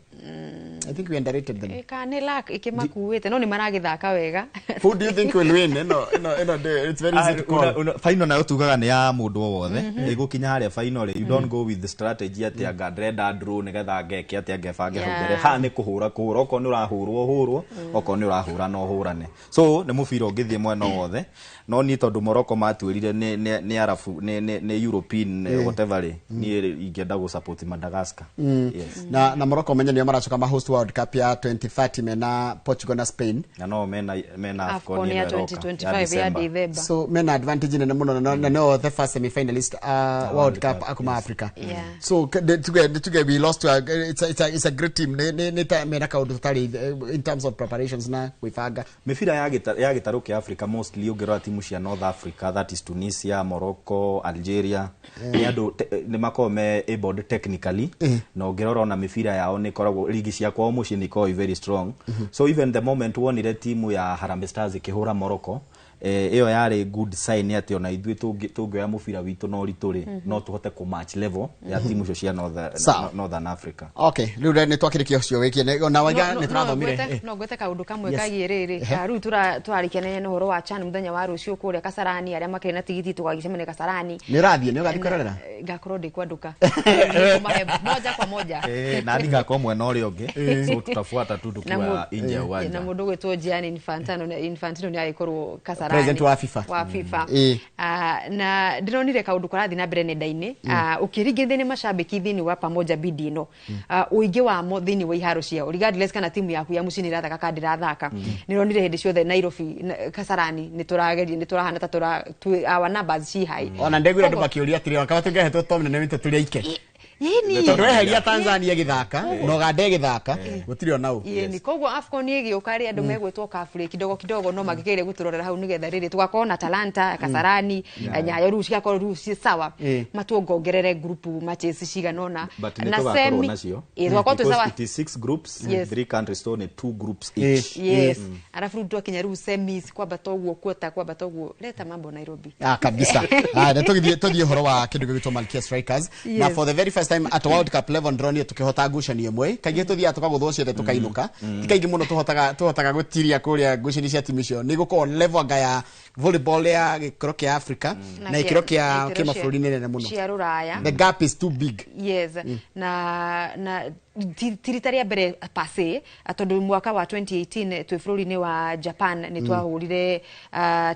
I think we underrated them. Kana nĩ luck ĩkĩmakuĩte, no nĩ maragĩthaka wega. Who do you think will win? Ĩno it's very easy to call. Final nayo tugaga nĩ ya mũndũ o wothe ĩgũkinya harĩa final rĩ, you don't go with the strategy atĩ anga ndĩrenda draw nĩgetha ngeke atĩ angebange hau mbere. Haha nĩ kũhũra kũhũra, okorwo nĩ ũrahũrwo hũrwo, okorwo nĩ ũrahũra no ũhũrane. So nĩ mũbira ũngĩthiĩ mwena o wothe, no niĩ tondũ Morocco matuĩrire nĩ Arabu, nĩ European, whatever rĩ, niĩ ingĩenda gũ support Madagascar, yes. Na Morocco menye nĩo maracoka ma host World Cup ya 2030 mena Portugal na Spain. Na no mena AFCON AFCON ya ĩno ĩroka, 2025 ya December. December. So mena advantage nene muno na no the first semi finalist World Cup akuma Africa. So tuge we lost to a, it's a great team. Nĩ ta mena kaundu tutari in terms of preparations na gwĩbanga. Mĩbira ya gĩtarũ kĩa Africa, mostly ũngĩrora timu cia North Africa, that is Tunisia, Morocco, Algeria, nĩ andũ nĩ makoragwo me able technically, na ũngĩrora ona mĩbira yao nĩ ĩkoragwo ligi cia kwao mũciĩ nĩ ikoragwo i very strong. So even the moment wonire timu ya Harambee Stars ĩkĩhũra Morocco, ĩyo yarĩ good sign atĩ ona ithuĩ tũngĩoya mũbira witũ na ũritũ rĩ, no tũhote kũ match level ya timu icio cia Sawa. Northern Africa. Okay, rĩu nĩ twakĩrĩkia ũcio wĩkie na waiga nĩ tũrathomire. No ngwete kaũndũ kamwe Yes. kagiĩ rĩrĩ. Rĩu tũrarĩkia na ũhoro wa CHAN mũthenya wa rũciũ kũrĩa Kasarani, arĩa makĩrĩ na tigiti tũgagĩcemania Kasarani. Nĩ ũrathiĩ, nĩ ũgathiĩ kwĩrorera? Ngakorwo ndĩ kwanduka. Nĩkũmahe moja kwa moja. Na ngakorwo mwena ũrĩa ũngĩ, so tutafuata tu Na tukiwa nje ya na uwanja. mũndũ gwĩtwo Gianni Infantino nĩ agĩkorwo Kasarani. President wa FIFA. Wa FIFA. Na ndĩronire kaũndũ karathiĩ na mbere nenda-inĩ. Ũkĩringithania nĩ macambĩki thĩinĩ wa pamoja bidi ĩno, ũingĩ wamo thĩinĩ wa iharo ciao, regardless kana timu yaku ya mũciĩ nĩ ĩrathaka kana ndĩrathaka, nĩronire hĩndĩ ciothe Nairobi Kasarani nĩ tũrageria nĩ tũrahana ta tũra our numbers ci high. Ona ndegwira andũ makĩũria atĩrĩ, kaba tũngĩahetwo Tom nene witũ tũrĩ aike. Yĩni. Tondũ weheria Tanzania gĩthaka na Uganda ĩgĩthaka gũtirĩ ona ũ. Yĩni, koguo AFCON ĩgĩũka rĩ, andũ megwĩtwo kafure kidogo kidogo no mangĩkĩire gũtũrorera hau nĩgetha rĩrĩ tũgakorwo na Talanta, Kasarani, Nyayo rĩu cigakorwo rĩu ci sawa. Matuongongerere group matches cigana ũna. But nĩ tũgakorwo nacio. Ĩ, tũgakorwo twĩ Because sawa. it is six groups, three countries, so nĩ two groups each. Yes, arabu rĩu twakinya rĩu semis, kwambata ũguo, kuota kwambata ũguo, leta mambo Nairobi. Ah, kabisa. Ah, na tũgĩthiĩ tũthiĩ ũhoro wa kĩndũ gĩgwĩtwo Malkia Strikers. Na for the very first time at World Cup level ndĩronire tũkĩhota ngucanio ĩmwe. Kaingĩ tũthiaga tũkagũthwo ciothe tũkainũka. Ti kaingĩ mũno tũhotaga gũtiria kũrĩa ngucanio cia timu icio. Nĩ gũkorwo level anga ya volleyball ya gĩkĩro kĩa Africa na gĩkĩro kĩa ikĩro kĩmabũrũri nĩ nene mũno. Cia rũraya. The gap is too big. Yes, na ti rita rĩa mbere pase, tondũ mwaka wa 2018 twĩ bũrũri-inĩ wa Japan nĩ twahũrire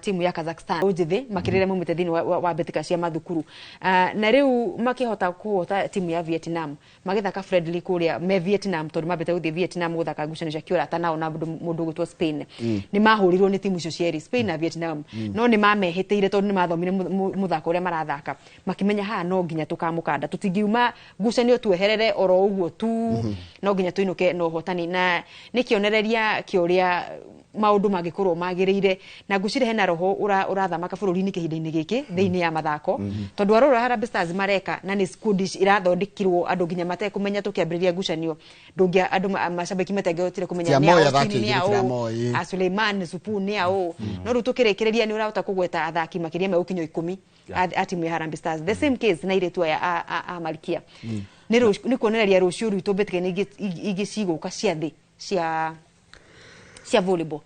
timu ya Kazakhstan njĩthĩ makĩrĩra maumĩte thĩinĩ wa mbĩtĩka cia mathukuru. Na rĩu makĩhota kũhota timu ya Vietnam magĩthaka friendly kũrĩa me Vietnam, tondũ mambĩte gũthiĩ Vietnam gũthaka ngucanio cia kĩũrata nao na mũndũ ũgwĩtwo Spain. Nĩ mahũrirwo nĩ timu icio cierĩ, Spain na Vietnam, no nĩ mamehĩtĩire tondũ nĩ mathomire mũthako ũrĩa marathaka, makĩmenya haha no nginya tũkamũkanda, tũtingiuma ngucanio tweherere oro ũguo tu, no nginya tũinũke na ũhotani, na nĩ kĩonereria kĩa ũrĩa maũndũ mangĩkorwo magĩrĩire. Na ngwĩciria hena roho ũrathamaka bũrũri-inĩ kĩhinda-inĩ gĩkĩ thĩinĩ ya mathako, tondũ arora Harambee Stars mareka na nĩ squad irathondekirwo andũ nginya matekũmenya tũkĩambĩrĩria ngucanio ndũngĩa andũ macambĩki matangĩhotire kũmenya Ti a nĩ Moi a athaki Austin, nĩ aingĩ, a ti a ũ, Moi, ĩ. a Suleiman Supu nĩ a ũ, no rĩu tũkĩrĩkĩrĩria nĩ ũrahota kũgweta athaki makĩria megũkinya 10 a timu ya Harambee Stars. The same case na airĩtu aya a Malkia nĩ kuonereria rũciũ rwitũ mbĩtĩka-inĩ ingĩ cigũka cia thĩ cia volleyball,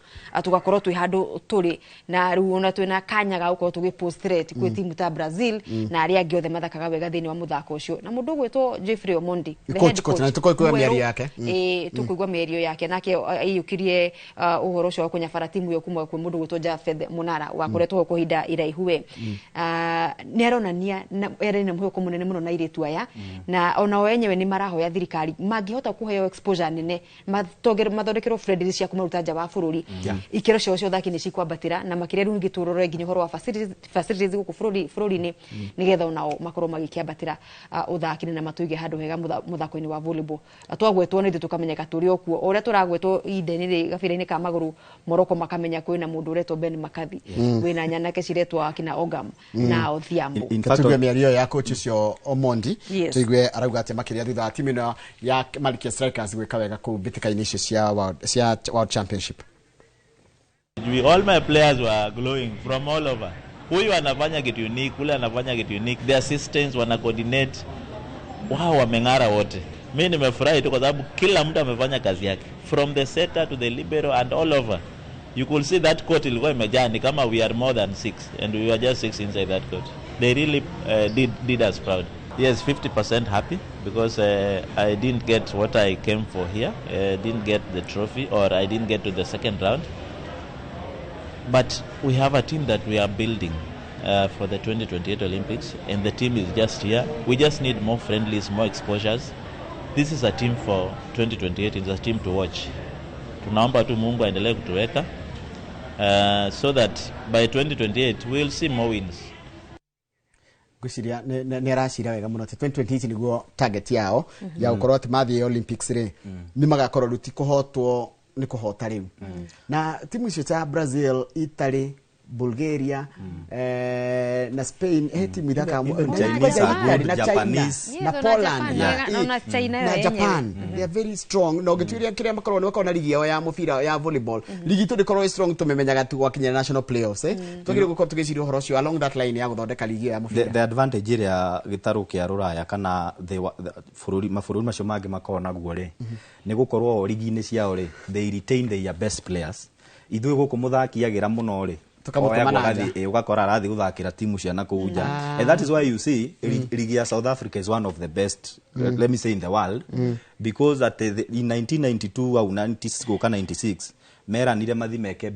tugakorwo twĩ handũ tũrĩ na rĩu ona twĩna kanya ga gũkorwo tũgĩ post threat kwĩ timu ta Brazil na arĩa angĩ othe mathakaga wega thĩinĩ wa mũthako ũcio. Na mũndũ ũgwĩtwo Jeffrey Omondi, the Coach, head coach, na tũkũigua mwerũ, mĩario yake. Ĩ, tũkũigua mĩario yake nake aiyũkirie ũhoro ũcio wa kũnyabara timu ĩyo kuma kwĩ mũndũ ũgwĩtwo Jafeth Munara wakoretwo ho kwa ihinda iraihu we. Nĩ aronania na erĩ na mwĩhoko mũnene mũno na airĩtu aya, na ona o enyewe nĩ marahoya thirikari mangĩhota kũheo exposure nene mathondekerwo friendly cia kũmaruta nja wa bũrũri, ikĩro ciao cia ũthaki nĩ cikwambatĩra, na makĩria rĩu ningĩ tũrore nginya ũhoro wa facilities gũkũ bũrũri-inĩ, nĩgetha onao makorwo magĩkĩambatĩra ũthaki-inĩ na matũige handũ hega mũthako-inĩ wa volleyball. Twagwetwo nĩ ithuĩ tũkamenyeka tũrĩ o kuo, o ũrĩa tũragwetwo ihinda-inĩ rĩ gabira-inĩ ka magũrũ Morocco makamenya kwĩna mũndũ ũretwo Ben McCarthy, wĩna nyanake ciretwo akina Ogam na Odhiambo. In fact, Tuigue mĩario ya coach ũcio Omondi. Yes. Tuigue arauga atĩa makĩria thutha wa timu ĩno ya Malkia Strikers gwĩka wega kũu mbĩtĩka-inĩ icio cia World Championship. All my players were glowing from all over. Huyu anafanya kitu unique, ule anafanya kitu unique. The assistants wana coordinate. Wao wameng'ara wote. Mi nimefurahi tu kwa sababu kila mtu amefanya kazi yake. From the setter to the libero and all over. You could see that court ilikuwa imejaa, ni kama we are more than six and we were just six inside that court. They really did us proud. Yes, 50% happy because I didn't get what I came for here. Didn't get the trophy or I didn't get to the second round. But we have a team that we are building for the 2028 Olympics, and the team is just here. We just need more friendlies, more exposures. This is a team for 2028. It's a team to watch. Tunaomba tu Mungu aendelee kutuweka so that by 2028 we'll see more wins. Ngwĩciria nĩ aracira wega mũno atĩ 2028 nĩguo target yao ya gũkorwo atĩ mathiĩ Olympics rĩ, nĩ magakorwo rĩu ti kũhotwo, nĩ kũhota rĩu na timu icio ta Brazil, Italy, Bulgaria na Spain, he timu ithakaga Even Chinese are Italy good, na China Japanese. Yes, na ona Poland. Japan, na China na yo Japan, they are very strong, na ũngĩtuĩria kĩrĩa makoragwo nĩ makoragwo na ligi yao ya mũbira ya volleyball. Ligi itũ ndĩkoragwo ĩ strong, tũmĩmenyaga tu gwakinya national playoffs. Twagĩrĩirwo gũkorwo tũgĩciria ũhoro ũcio along that line ya gũthondeka ligi ĩyo ya mũbira. The advantage ĩrĩa gĩtarũ kĩa rũraya kana the bũrũri mabũrũri macio mangĩ makoragwo naguo rĩ, nĩ gũkorwo o ligi-inĩ ciao rĩ, they retain their best players. Ithuĩ gũkũ mũthaki agĩra mũno rĩ, Tũkamũtũma oyagwo na nja. Ũgakora arathiĩ gũthakĩra timu cia nakũu nja, and that is why you see ligi ya South Africa is one of the best, let me say, in the world, because in 1992 au 90 gũka 96 meranire mathi meke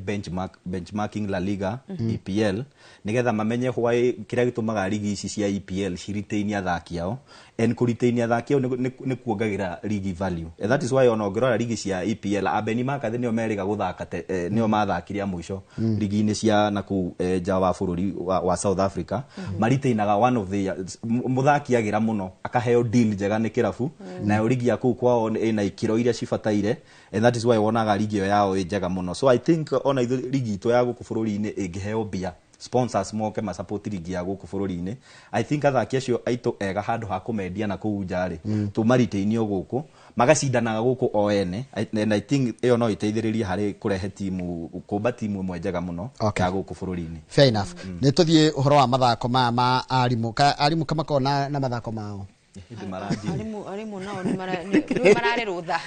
benchmarking La Liga, EPL, nigetha mamenye why kĩrĩa gĩtũmaga ligi ici cia EPL ciretain athaki ao, and kũretain athaki ao nĩ kuongagĩra ligi value, and that is why ona ũngĩrora ligi cia EPL, Abeni Makathi nĩo merĩga gũthaka nĩo mathakire a mũico ligi-inĩ cia nakũu nja wa bũrũri wa South Africa. Maritainaga one of the mũthaki agĩra mũno akaheo deal njega nĩ kĩrabu, nayo ligi ya kũu kwao ĩna ikĩro iria cibataire, and that is why wonaga ligi ĩyo yao ĩ njega mũno. So I think ona ithuĩ ligi itũ ya gũkũ bũrũri-inĩ ĩngĩheo mbia, sponsors moke masupport ligi ya gũkũ bũrũri-inĩ, I think athaki acio aitũ ega, handũ ha kũmendia na kũu nja rĩ, tũmaritainio gũkũ magacindanaga gũkũ o ene. And I think ĩyo no ĩteithĩrĩrie harĩ kũrehe timu, kũmba timu ĩmwe njega mũno Okay. ya gũkũ bũrũri-inĩ. Fair enough. Nĩ tũthiĩ ũhoro wa mathako maya ma arimũ. Ka arimũ kamakoragwo na mathako mao? Hĩndĩ maranjirie. Arimũ nao nĩ mararĩ rũtha,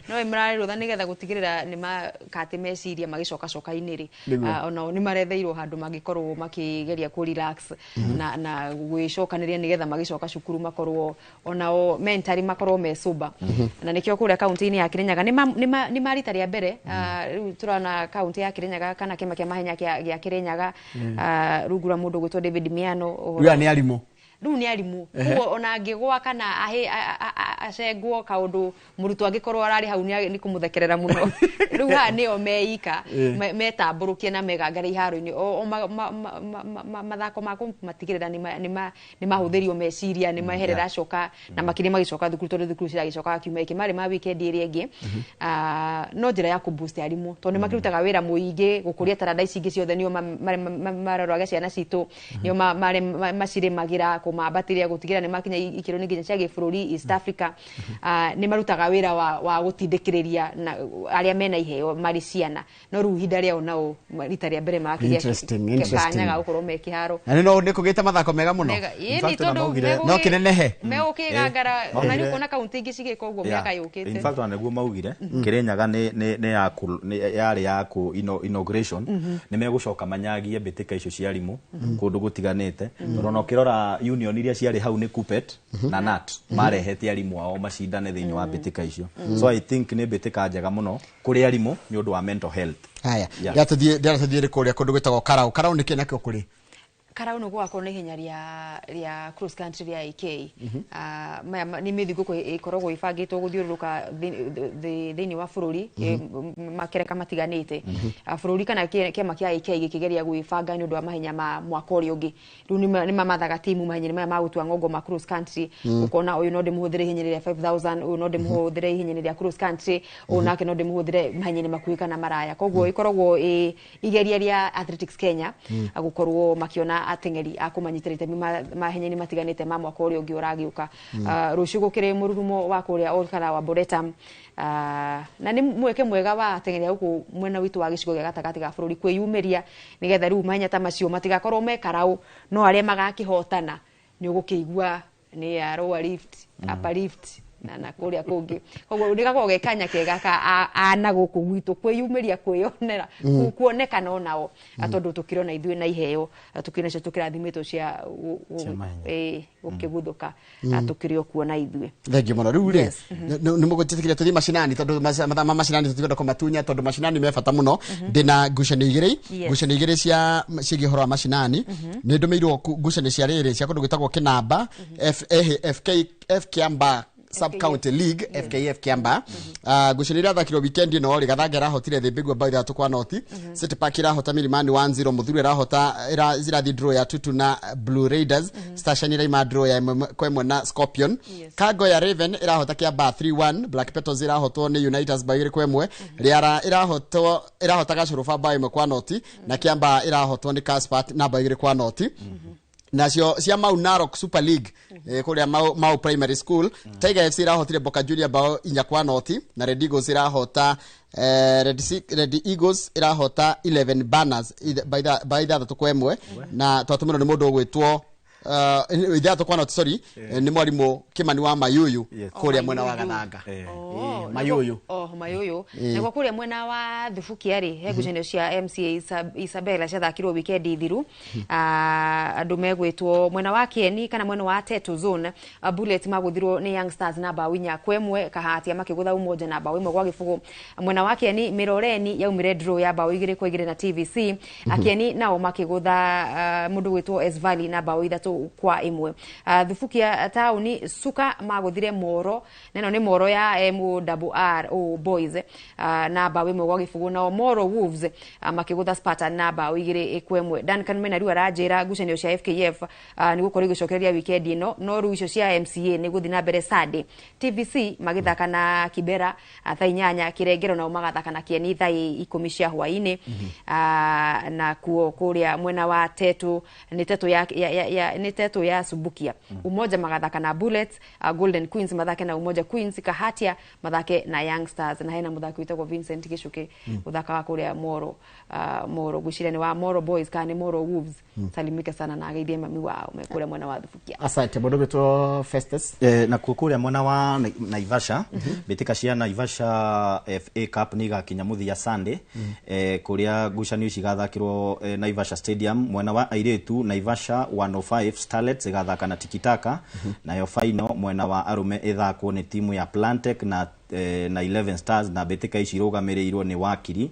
no nĩ mararĩ rũtha nĩgetha gũtigĩrĩra nĩ makatĩ meciria magĩcoka coka-inĩ rĩ. Nĩguo. Onao nĩ maretheirwo handũ mangĩkorwo makĩgeria kũ relax na gwĩcokanĩria nĩgetha magĩcoka cukuru makorwo onao mentally makorwo me sober. Na nĩkĩo kũrĩa kaunti-inĩ ya Kirinyaga nĩ ma rita rĩa mbere, rĩu tũrona kaunti ya Kirinyaga kana kĩama kĩa mahenya gĩa Kirinyaga, rungu rwa mũndũ ũgwĩtwo David Miano ũhoro- Rĩu aya nĩ arimũ. Rĩu nĩ arimũ, koguo ona angĩgwa kana acengwo kaũndũ, mũrutwo angĩkorwo ararĩ hau nĩ kũmũthekerera mũno. Rĩu haha nĩo meika metambũrũkie na megangare iharo-inĩ o mathako ma kũmatigĩrĩra nĩ mahũthĩrio meciria, nĩ maherera coka, na makĩria magĩcoka thukuru, tondũ thukuru ciragĩcoka kiumia gĩkĩ, marĩ ma weekend ĩrĩa ĩngĩ. No njĩra ya kũ-boost arimũ, tondũ nĩ makĩrutaga wĩra mũingĩ gũkũria taranda ici ingĩ ciothe. Nĩo maroraga ciana citũ, nĩo macirĩmagĩra, kũmambatĩria, gũtigĩrĩra nĩ makinya ikĩro-inĩ nginya cia gĩbũrũri, East Africa. Nĩ marutaga wĩra wa gũtindĩkĩrĩria na arĩa mena iheo marĩ ciana, no rĩu ihinda rĩao nao rita rĩa mbere makĩgĩa Interesting, interesting. kanya ga gũkorwo me kĩharo. Na nĩ no nĩ kũgĩte mathako mega mũno. Mega. In Ĩni fact, ona tondũ No kĩnenehe. Megũkĩgangara ona Maugire- rĩu kuona kaunti ingĩ cigĩka ũguo mĩaka yũkĩte. In fact, ona nĩguo maugire Kirinyaga nĩ ya nĩ yarĩ ya kũ inauguration, nĩ megũcoka manyagie mbĩtĩka icio cia arimũ kũndũ gũtiganĩte, tondũ ona ũkĩrora union iria ciarĩ hau nĩ Kupet na NAT marehete arimũ ao macindane thĩinĩ wa mbĩtĩka icio. So I think nĩ mbĩtĩka njega mũno kũrĩ arimũ nĩ ũndũ wa mental health. Haya. Yeah. Ndĩratũthiĩ kũrĩa kũndũ gwĩtagwo Karau. Karau nĩ kĩ nakĩo kũrĩ? Karau nä gwakorwo nä ihenya rĩa cross country rĩa AK. Maya nĩ mĩthingũko ĩkoragwo ĩbangĩtwo gũthiũrũrũka thĩinĩ wa bũrũri, makereka matiganĩte. Bũrũri kana kĩama kĩa AK gĩkĩgeria gwĩbanga nĩ ũndũ wa mahenya ma mwaka ũrĩa ũngĩ. Rĩu nĩ mamathaga timu mahenya-inĩ maya ma gũtua ng'ongo ma cross country, ũkona ũyũ no ndĩmũhũthĩre ihenya-inĩ rĩa 5000, ũyũ no ndĩmũhũthĩre ihenya-inĩ rĩa cross country, ũyũ nake no ndĩmũhũthĩre mahenya-inĩ makuhĩ kana maraya. Koguo ĩkoragwo ĩ igeria rĩa Athletics Kenya gũkorwo makĩona ateng'eri a kũmanyitĩra itemi mahenya-inĩ matiganĩte ma mwaka ũrĩa ũngĩ ũragĩũka. Rũciũ gũkĩrĩ mũrurumo wa kũrĩa Olkalau Arboretum, na nĩ mweke mwega wa ateng'eri a gũkũ mwena witũ wa gĩcigo gĩa gatagatĩ ga bũrũri kwĩyumĩria, nĩgetha rĩu mahenya ta macio matigakorwo me Karau, no arĩa magakĩhotana nĩ ũgũkĩigua nĩ ya lower lift, upper lift na kũrĩa kũngĩ. Koguo nĩ gakoragwo ge kanya kega ka ana gũkũ gwitũ kwĩyumĩria, kwĩyonera, kuonekana onao, tondũ tũkĩrona ithuĩ na iheo tũkĩrĩ nacio tũkĩrathimĩtwo cia gũkĩguthũka, tũkĩrĩ o kuo na ithuĩ. Thengiũ mũno. Rĩu rĩ, nĩ mũgũtĩtĩkĩria tũthiĩ macinani, tondũ mathaa ma macinani tũtikwenda kũmatunya, tondũ macinani me bata mũno. Ndĩna ngucanio igĩrĩ, ngucanio igĩrĩ cia ciĩgiĩ ũhoro wa macinani. Nĩ ndũmĩirwo ngucanio cia rĩrĩ cia kũndũ gwĩtagwo Kĩnamba F K F Kiamba Sub County League, FKF Kiamba. Ngucanio iria irathakirwo weekend ĩno rĩ, Gathange ĩrahotire Thĩmbĩgua bao 3-0, City Park ĩrahota Milimani 1-0, Mũthuru ĩrahota ĩrathiĩ draw ya 2-2 na Blue Raiders, Station ĩraima draw ya 1-1 na Scorpion, Kango ya Raven ĩrahota Kiamba 3-1, Black Petals ĩrahotwo nĩ Uniters bao 2-1, Riara ĩrahotwo ĩrahota Gacũrũba bao 1-0, na Kiamba ĩrahotwo nĩ Caspart na bao 2-0. Nacio cia Mau Narok Super League, kũrĩa Mau Primary School, Tiger FC ĩrahotire Boka Junior bao 4-0, na Red Eagles ĩrahota Red Eagles ĩrahota 11 Banners bao 6-1, na twatũmĩrwo nĩ mũndũ ũgwĩtwo 6-0, sorry, nĩ mwarimũ Kimani wa Mayuyu kũrĩa mwena wa Gathanga. Mayuyu. Oh, Mayuyu. Nakuo kũrĩa mwena wa Thubukia rĩ, he ngucanio cia MCA Isabella ciathakirwo weekend thiru. Andũ megwĩtwo mwena wa Kieni kana mwena wa Tetu Zone, Bullets magũthirwo nĩ Young Stars na bao 4-1, Kahatia makĩgũtha Umoja na bao 1-0. Mwena wa Kieni Miroreni yaumire draw ya bao 2-2 na TVC. Akieni nao makĩgũtha mũndũ gwĩtwo S Valley na bao 3-1. Thubukia taũni Suka magũthire Moro, na ĩno nĩ Moro ya MWRO Boys, na bao 1-0, nao Moro Wolves makĩgũtha Spartan na bao 2-1. Duncan Mena rĩu aranjĩra ngucanio cia FKF nĩ gũkorwo igĩcokereria weekend ĩno, no rĩu icio cia MCA nĩ gũthiĩ na mbere Sunday. TVC magĩthaka na Kibera thaa 8, Kĩrengero nao magathaka na Kieni thaa 10 cia hwaĩ-inĩ. Na kuo kũrĩa mwena wa Tetu nĩ Tetu ya, ya, ya, ya nĩ Tetu ya Subukia. Umoja magathaka na Bullets, Golden Queens mathake na Umoja Queens, Kahatia mathake na Young Stars, na hena mũthaki wĩtagwo Vincent Gichuki mũthaka wa kũrĩa Moro, Moro gwĩciria nĩ wa Moro Boys kana nĩ Moro Wolves. Salimike sana na ageithie mami wao me kũrĩa mwena wa Thubukia. Asante mũndũ wĩtwo Festus. Na kuo kũrĩa mwena wa Naivasha, mbĩtĩka cia Naivasha FA Cup nĩ igakinya mũthia Sunday, kũrĩa ngucanio ici igathakĩrwo Naivasha Stadium. Mwena wa airĩtu Naivasha 105 Starlets ĩgathaka na Tikitaka, nayo final mwena wa arũme ĩthakwo nĩ timu ya Plantec na 11 Stars, na mbĩtĩka ici irũgamĩrĩirwo nĩ wakiri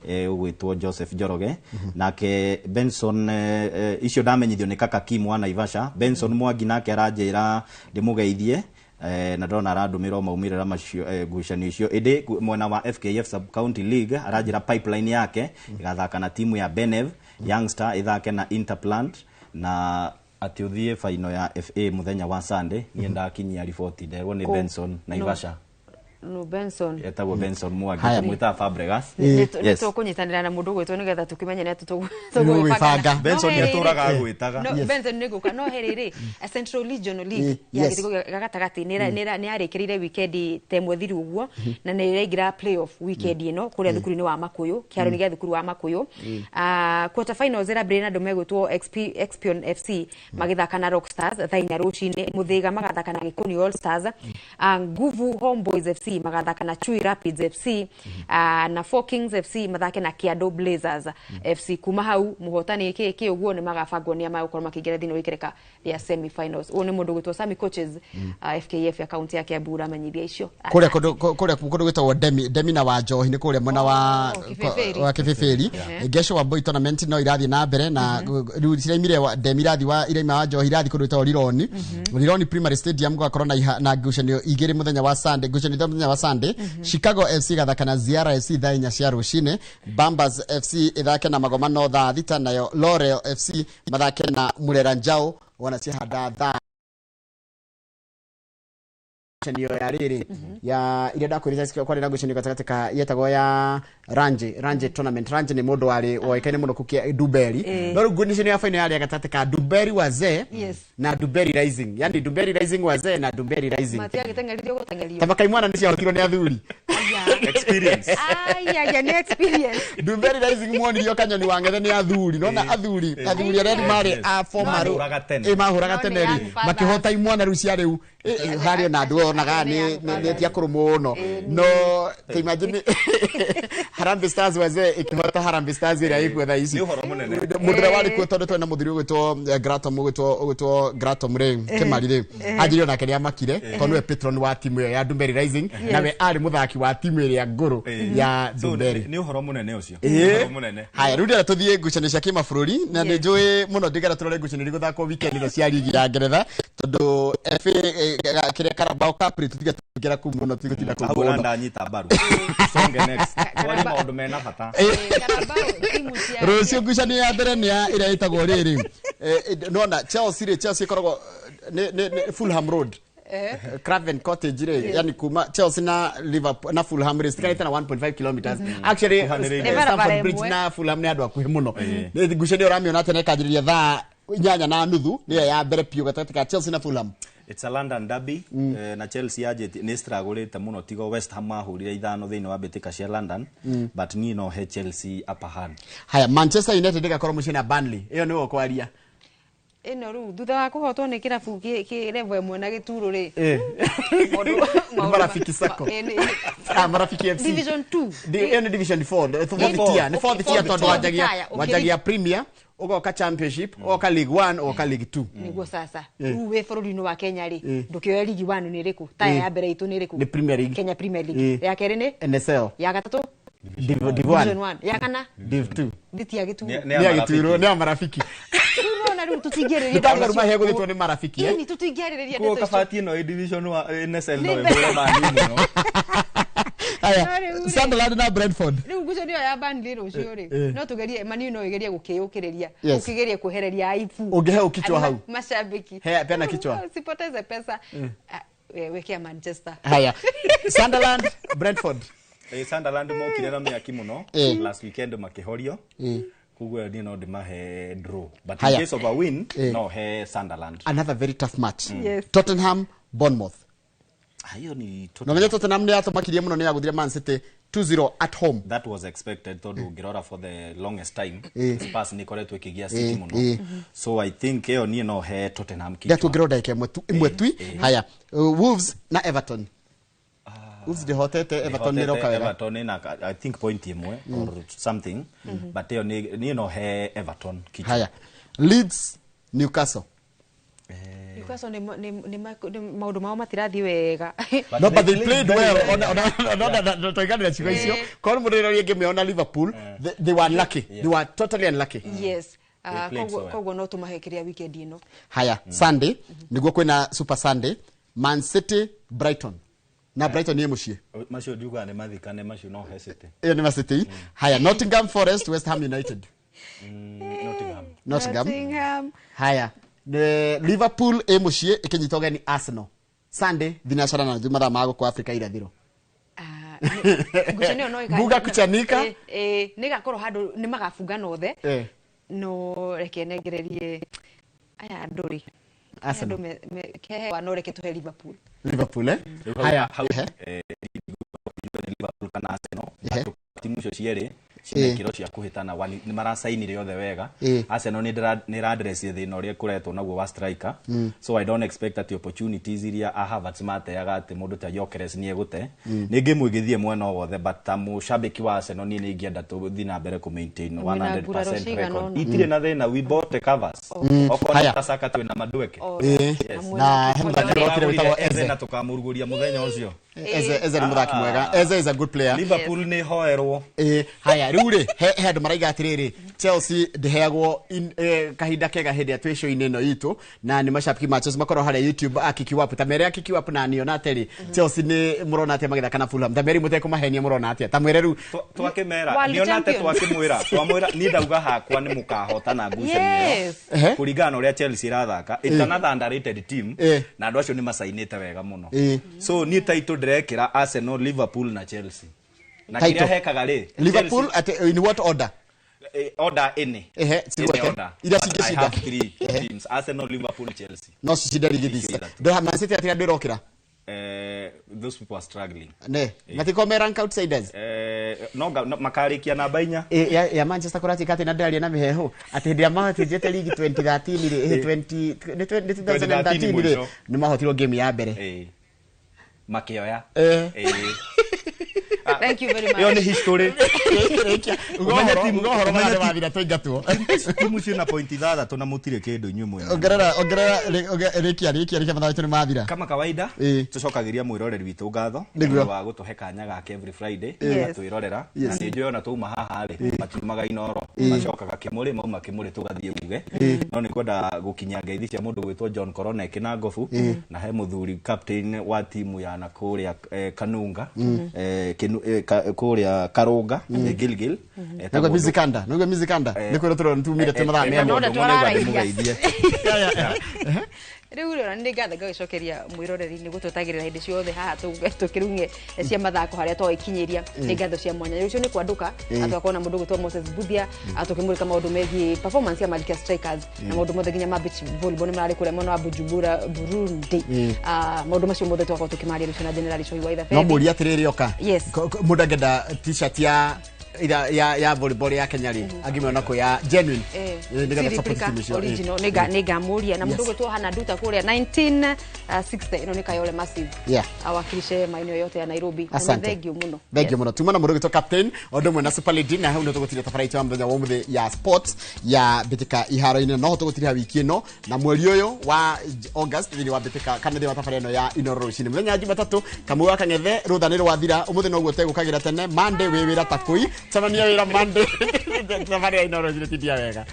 ũgwĩtwo Joseph Njoroge. Nake Benson, icio ndamenyithio nĩ kaka Kim wa Naivasha. Benson Mwangi nake aranjĩra ndĩmũgeithie, na ndona arandũmĩra maumĩrĩra macio, ngucanio icio. Ĩndĩ mwena wa FKF Sub County League aranjĩra pipeline yake ĩgathaka na timu ya Benev, Youngstar ĩthake na Interplant, na atĩ ũthiĩ final ya FA mũthenya wa Sunday. Niĩ ndakinyia riboti nderwo nĩ Benson Naivasha. No Benson. Etagwo Benson Mwangi, Haya. tũmwĩtaga Fabregas. Nĩ tũkũnyitanĩra na mũndũ ũgwĩtwo nĩgetha tũkĩmenye nĩ atĩ Tũgwĩbanga. Benson nĩatũraga agwĩtaga. No, Benson nĩ gũka. No he rĩrĩ, Central Regional League ya gĩcigo gĩa gatagatĩ nĩ yarĩkĩrĩire weekend ta ĩmwe thiru ũguo, na nĩ ĩraingĩra playoff weekend ĩno kũrĩa thukuru-inĩ wa Makuyu, kĩharo-inĩ gĩa thukuru wa Makuyu. Quarter finals ĩrambĩrĩria na andũ megwĩtwo Expion FC magĩthaka na Rock Stars thaa 4 rũcinĩ, Mũthĩga magathaka na Gĩkũni All Stars, Nguvu Homeboys FC FC magathaka na Chui Rapids FC, na Four Kings FC mathake na Kiado Blazers FC. Kuma hau muhotani ki ki uguo ni magabangwo ni magũkorwo makĩingĩra thĩinĩ wa ikereka rĩa semi-finals. Ũyũ nĩ mũndũ gwĩtwo Sami Coaches, FKF ya kaunti ya Kiambu ramenyithia icio. Kũrĩa kũndũ gwĩtagwo Demi na wa Njohi nĩ kũrĩa mwena wa Kibibiri. Wa Kibibiri. Ngesho wa Boy tournament no irathiĩ na mbere na rĩu ciraimire wa Demi irathi wa iraima wa Njohi irathi kũndũ gwĩtagwo Rironi. Rironi Primary Stadium gũgakorwo na ngucanio igĩrĩ mũthenya wa Sunday, ngucanio ithatũ mũthenya wa Sunday. Chicago FC gathaka na Ziara FC thaa 4 cia rũcinĩ, Bambas FC ithake na Magomano thaa 6, nayo Laurel FC mathake na Murera Njau wana cihanda thaa ngucanio ya rĩrĩ ya iria ndakwĩrĩte kwarĩ na ngucanio gatagatĩ ka yetagwo ya Range tournament. Range nĩ mũndũ warĩ woĩkaine mũno kũkia Duberi, no rĩu ngucanio ya final yarĩ gatagatĩ ka Duberi Wazee na Duberi Rising, yani Duberi Rising Wazee na Duberi Rising. Matiagĩteng'eririo gũteng'erio. Tabaka imwana nĩ ciahotirwo nĩ athuri. Experience. Aya nĩ experience. Duberi Rising muonirio kanyoni wa ng'ethe nĩ athuri, nona athuri arĩa marĩ a former Mahũraga tene. Mahũraga No, tene nĩ rĩ young fathers. makĩhota imwana rĩu cia rĩu harĩ ona andũ onaga nĩ ti akũrũ mũno, no ta imagine Harambee Stars wazee ikĩhota Harambee Stars ĩrĩa ĩkuo thaa ici. Nĩ ũhoro mũnene. Mũndũ ũrĩa warĩ kuo tondũ twarĩ na mũthuri ũgwĩtwo Gratom ũgwĩtwo Gratom rĩ Kĩmari rĩ anjĩrire onake nĩ amakire tondũ nĩwe patron wa timu ĩyo ya Dumberi Rising na we arĩ mũthaki wa timu ĩrĩa ngũrũ ya So, Dumberi. nĩ ũhoro mũnene ũcio. Nĩ ũhoro mũnene. Haya, rĩu ndĩrenda tũthiĩ ngucanio cia kĩmabũrũri na nĩ njũĩ mũno ndingĩenda tũrore ngucanio iria igũthakwo weekend ĩno cia ligi ya Ngeretha tondũ FA kĩrĩa Carabao Cup rĩ tũtige tũingĩra kũu mũno tũtigũtinda kũu Hau mũno. ndanyita mbaru. Songe next. Twarie maũndũ mena bata. Carabao, timu cia Rũciũ ngucanio ya mbere nĩ ya ĩrĩa ĩtagwo rĩrĩ, nona Chelsea rĩ, Chelsea ĩkoragwo nĩ Fulham Road, Craven Cottage rĩ, yani kuma Chelsea na Liverpool na Fulham rĩ citiganĩte na 1.5 kilometers actually. Kuhanĩrĩirie. Nĩ barabara Stamford Bridge ĩmwe. na Fulham nĩ andũ akuhĩ mũno. Nĩ ngucanio ũramĩona atĩa na ĩkanjĩrĩria thaa 8:30 nĩyo ya mbere piũ gatagatĩ ka Chelsea na Fulham? It's a London derby, na Chelsea yanjĩtie nĩ struggle mũno tigo West Ham mahũrire 5 thĩinĩ wa mbĩtĩka cia London, but niĩ no he Chelsea upper hand. Haya, Manchester United ĩgakorwo mũciĩ na Burnley, ĩyo nĩwe ũkwaria. Ĩno rĩu thutha wa kũhotwo nĩ kĩrabu kĩ level ĩmwe na gĩturo rĩ. Nĩ Marafiki Sacco. Ah, Marafiki FC. Division 2. Ĩyo nĩ Division 4, fourth tier, nĩ fourth tier tondũ wanjagia Premier, ũgoka Championship, ũgoka League 1, ũgoka League 2. Nĩguo sasa rĩu wĩ bũrũri-inĩ wa Kenya rĩ, ndũkĩoya ligi 1 nĩ ĩrĩkũ taya ya mbere itũ nĩ ĩrĩkũ? Nĩ Premier League. Kenya Premier League. Ya kerĩ nĩ NSL. Ya gatatũ? Div Division 1. 1. Ya kana? Div 2. Nditi ya gĩturo. Nĩ Nĩ ya gĩturo, nĩ ya Marafiki. Rĩu nona rĩu tũtingĩarĩrĩria. Ndĩtanga rĩu mahe gũthĩtwo nĩ Marafiki, eh? Ĩni tũtingĩarĩrĩria Kuo ndeto icio. kabati ĩno ĩ division wa NSL no Nĩ ĩhũre Man U mũno. Haya, No, rĩu rĩ. Sunderland na Brentford. Rĩu ngucanio ya Burnley rũciũ rĩ, no tũgerie Man U no ĩgerie gũkĩyũkĩrĩria, gũkĩgeria kwehereria aibu Ũngĩhe ũkichwa Andũ hau? Mashabiki. Peana kichwa. Usipoteze pesa. Ah, wekea Manchester. Haya, Sunderland, Brentford. Sunderland mokire na mĩaki mũno last weekend makĩhorio, koguo niĩ no ndĩmahe draw, but in Haya. case of a win no he Sunderland. Another very tough match. Yes. Tottenham, Bournemouth. Ah, hiyo ni No menye Tottenham nĩ yatũmakirie mũno nĩ yagũthire Man City 2-0 at home. That was expected tondũ ũngĩrora for the longest time Spurs nĩ ikoretwo ĩkĩgia City mũno, so I think ĩyo niĩ no he Tottenham kichwa. Ndatuongerwo ndagĩka ĩmwe tu ĩmwe tui. Haya, Wolves na Everton. Wolves ndĩhotete, Everton nĩ ĩroka wega. Everton ĩna I think point ĩmwe or something, but ĩyo niĩ no he Everton kichwa. Haya, Leeds, Newcastle. Newcastle nĩ maũndũ mao matirathiĩ wega. No, but they played well. Ona toiganĩra ciugo icio korwo mũndũ ĩroria ngĩmĩona Liverpool, they were unlucky, they were totally unlucky. Yes. They Ah, played so koguo well. koguo no tũmahe kĩrĩa weekend ĩno. Haya, Sunday nĩguo kwĩna Super Sunday, Man City, Brighton, na Brighton nĩ mũciĩ. Macio ndiugaga nĩ mathikane, macio no he City. Ĩyo nĩ Man City. Haya, Nottingham Forest, West Ham United. Nottingham. Nottingham. Nottingham. Haya, Liverpool ĩ mũciĩ ĩkĩnyita ũgeni Arsenal Sunday thinacara na nuthu mathaa ma gũkũ Afrika irathĩro. Ah, ngucanio no Buga kuchanika. Nĩ gakorwo handũ nĩ magabungana othe. No reke nengererie aya andũ rĩ. Aya Arsenal. andũ kehewa, no reke tũhe Liverpool. Liverpool, eh? Rĩu Haya. hau, Liverpool kana Arsenal, timu icio cierĩ Cina ikĩro cia kũhĩtana, nĩ maracainire othe wega. Arsenal nĩ ĩradress thĩna ũrĩa ĩkoretwo naguo wa striker, so I don't expect that opportunities iria a Havertz mateaga atĩ mũndũ ta Gyökeres nĩ egũte. Nĩ game ĩngĩthiĩ mwena o wothe, but ta mũcambĩki wa Arsenal niĩ nĩ ingĩenda tũthiĩ na mbere kũ maintain Mwĩna nguraro 100% cigana record. ũna? Itirĩ na thĩna, we bought the covers. Okorwo Haya. nĩ ta Saka twĩna Madueke. Na he mũthaki ũrokire wĩtagwo Eze Eze. na tũkamũrugũria mũthenya ũcio. Eze nĩ mũthaki mwega. Eze is a good player. Liverpool nĩ hoerwo. Haya, rĩu rĩ, he andũ maraiga atĩrĩrĩ, Chelsea ndĩheagwo kahinda kega hĩndĩ ĩrĩa twĩ show-inĩ ĩno itũ, na nĩ macabiki ma Chelsea makorwo harĩa YouTube akikiwapu ta mere akikiwapu na niona atĩrĩ Chelsea nĩ mũrona atĩa magĩthaka na Fulham, ta mere mũtekũmahenia mũrona atĩa, ta mwĩre rĩu. Twakĩmera World nĩona atĩ champions. Twakĩmwĩra, twamwĩra niĩ ndauga hakwa nĩ mũkahotana ngucanio Yes. ĩyo kũringana na ũrĩa Chelsea ĩrathaka. It's another underrated team na andũ acio nĩ macainĩte wega mũno. So niĩ title ndĩrekĩra Arsenal, Liverpool na Chelsea, na Title. kĩrĩa hekaga rĩ, Liverpool Chelsea- at in what order? Order any. Cigwete. Any order. Iria But I cingĩcinda. have three teams: Arsenal, Liverpool, Chelsea. No cicinde rigi Icio thisa ithatũ. ndo Man City atĩ andũ ĩrokĩra. Those people are struggling. Ne matikorwo me rank outsiders. No makarĩkia namba 4. Ya Manchester kũratuĩka atĩ na ndĩraria na mĩheehũ atĩ hĩndĩ ĩrĩa matinjĩte ligi 2013 rĩ, 20 nĩ 2013 rĩ, mũico. nĩ mahotirwo game ya mbere. Makĩoya. Thank you very much. Ĩyo nĩ history. Uga Ũmenye ũhoro timu- uga ũhoro ũmenye marĩa timu- mathira tũingatwo. Timu ciĩna point 6 na mũtirĩ kĩndũ inyuĩ mwena. Ongerera, ongerera, rĩkia, rĩkia, rĩkia, mathaa maitũ nĩ mathira. Kama kawaida, tũcokagĩria mwĩroreri witũ ngatho Nĩguo. nĩ wa gũtũhe kanya gake every Friday Yes. twĩrorera, na nĩ njũĩ ona twauma haha rĩ, matiumaga Inoro, macokaga Kĩmũrĩ, mauma Kĩmũrĩ tũgathiĩ uge. No nĩ kwenda gũkinyia ngeithi cia mũndũ gwĩtwo John Koronek na Ngobu, na he mũthuri captain wa timu ya nakũrĩa Kanunga, kũrĩa Karũnga, Gilgil. Nĩguo Mizikanda, nĩguo Mizikanda, nĩ kwĩrwo tũrona tumire twĩ mathaa No, mena. no, twararagia. Ndĩmũgeithie. Rĩu rĩ, ona nĩ ngatho ngagĩcokeria mwĩroreri nĩ gũtwetagĩrĩra hĩndĩ ciothe haha tũkĩrung'e cia mathako harĩa twagĩkinyĩria. Nĩ ngatho cia mwanya. Rũciũ nĩ kwandũka na tũgakorwo na mũndũ ũgwĩtwo Moses Buthia tũkĩmũrĩka maũndũ megiĩ performance ya Malkia Strikers na maũndũ mothe nginya ma beach volleyball nĩ mararĩ kũrĩa mwena wa Bujumbura, Burundi. Maũndũ macio mothe tũgakorwo tũkĩmaria rũciũ na General Cohi wa No Ithabethi. mũria atĩrĩrĩ, oka Yes. Mũndũ angĩenda t-shirt ya ya volleyball ya Kenya rĩ, angĩmĩona kũ ya genuine? Nĩgetha Si support replica team icio. Original. Nĩ ngamũria na mũndũ ũgwĩtwo Hannah Nduta kũrĩa 1960, ĩno nĩ Kayole Massive, awakilishe maeneo yote ya Nairobi. Na nĩ Asante. thank you mũno. Thank you mũno. Tuma na mũndũ ũgwĩtwo captain o ũndũ ũmwe na Super Lady, na hau nĩ tũgũtiria tabarĩra itũ ya mũthenya wa ũmũthĩ ya sports ya mbĩtĩka iharo-inĩ. No tũgũtiria wiki ĩno na mweri ũyũ wa August thĩinĩ wa mbĩtĩka kana thĩinĩ wa tabarĩra ĩno ya Inoro rũcinĩ mũthenya wa Jumatatũ. Kamau wa Kang'ethe, rũtha nĩ rwathira ũmũthĩ, noguo tegũkagĩra tene. Monday wĩ wĩra ta kũi, cemania wĩra Monday. Tabarĩra Inoro rũcinĩ, tindia wega.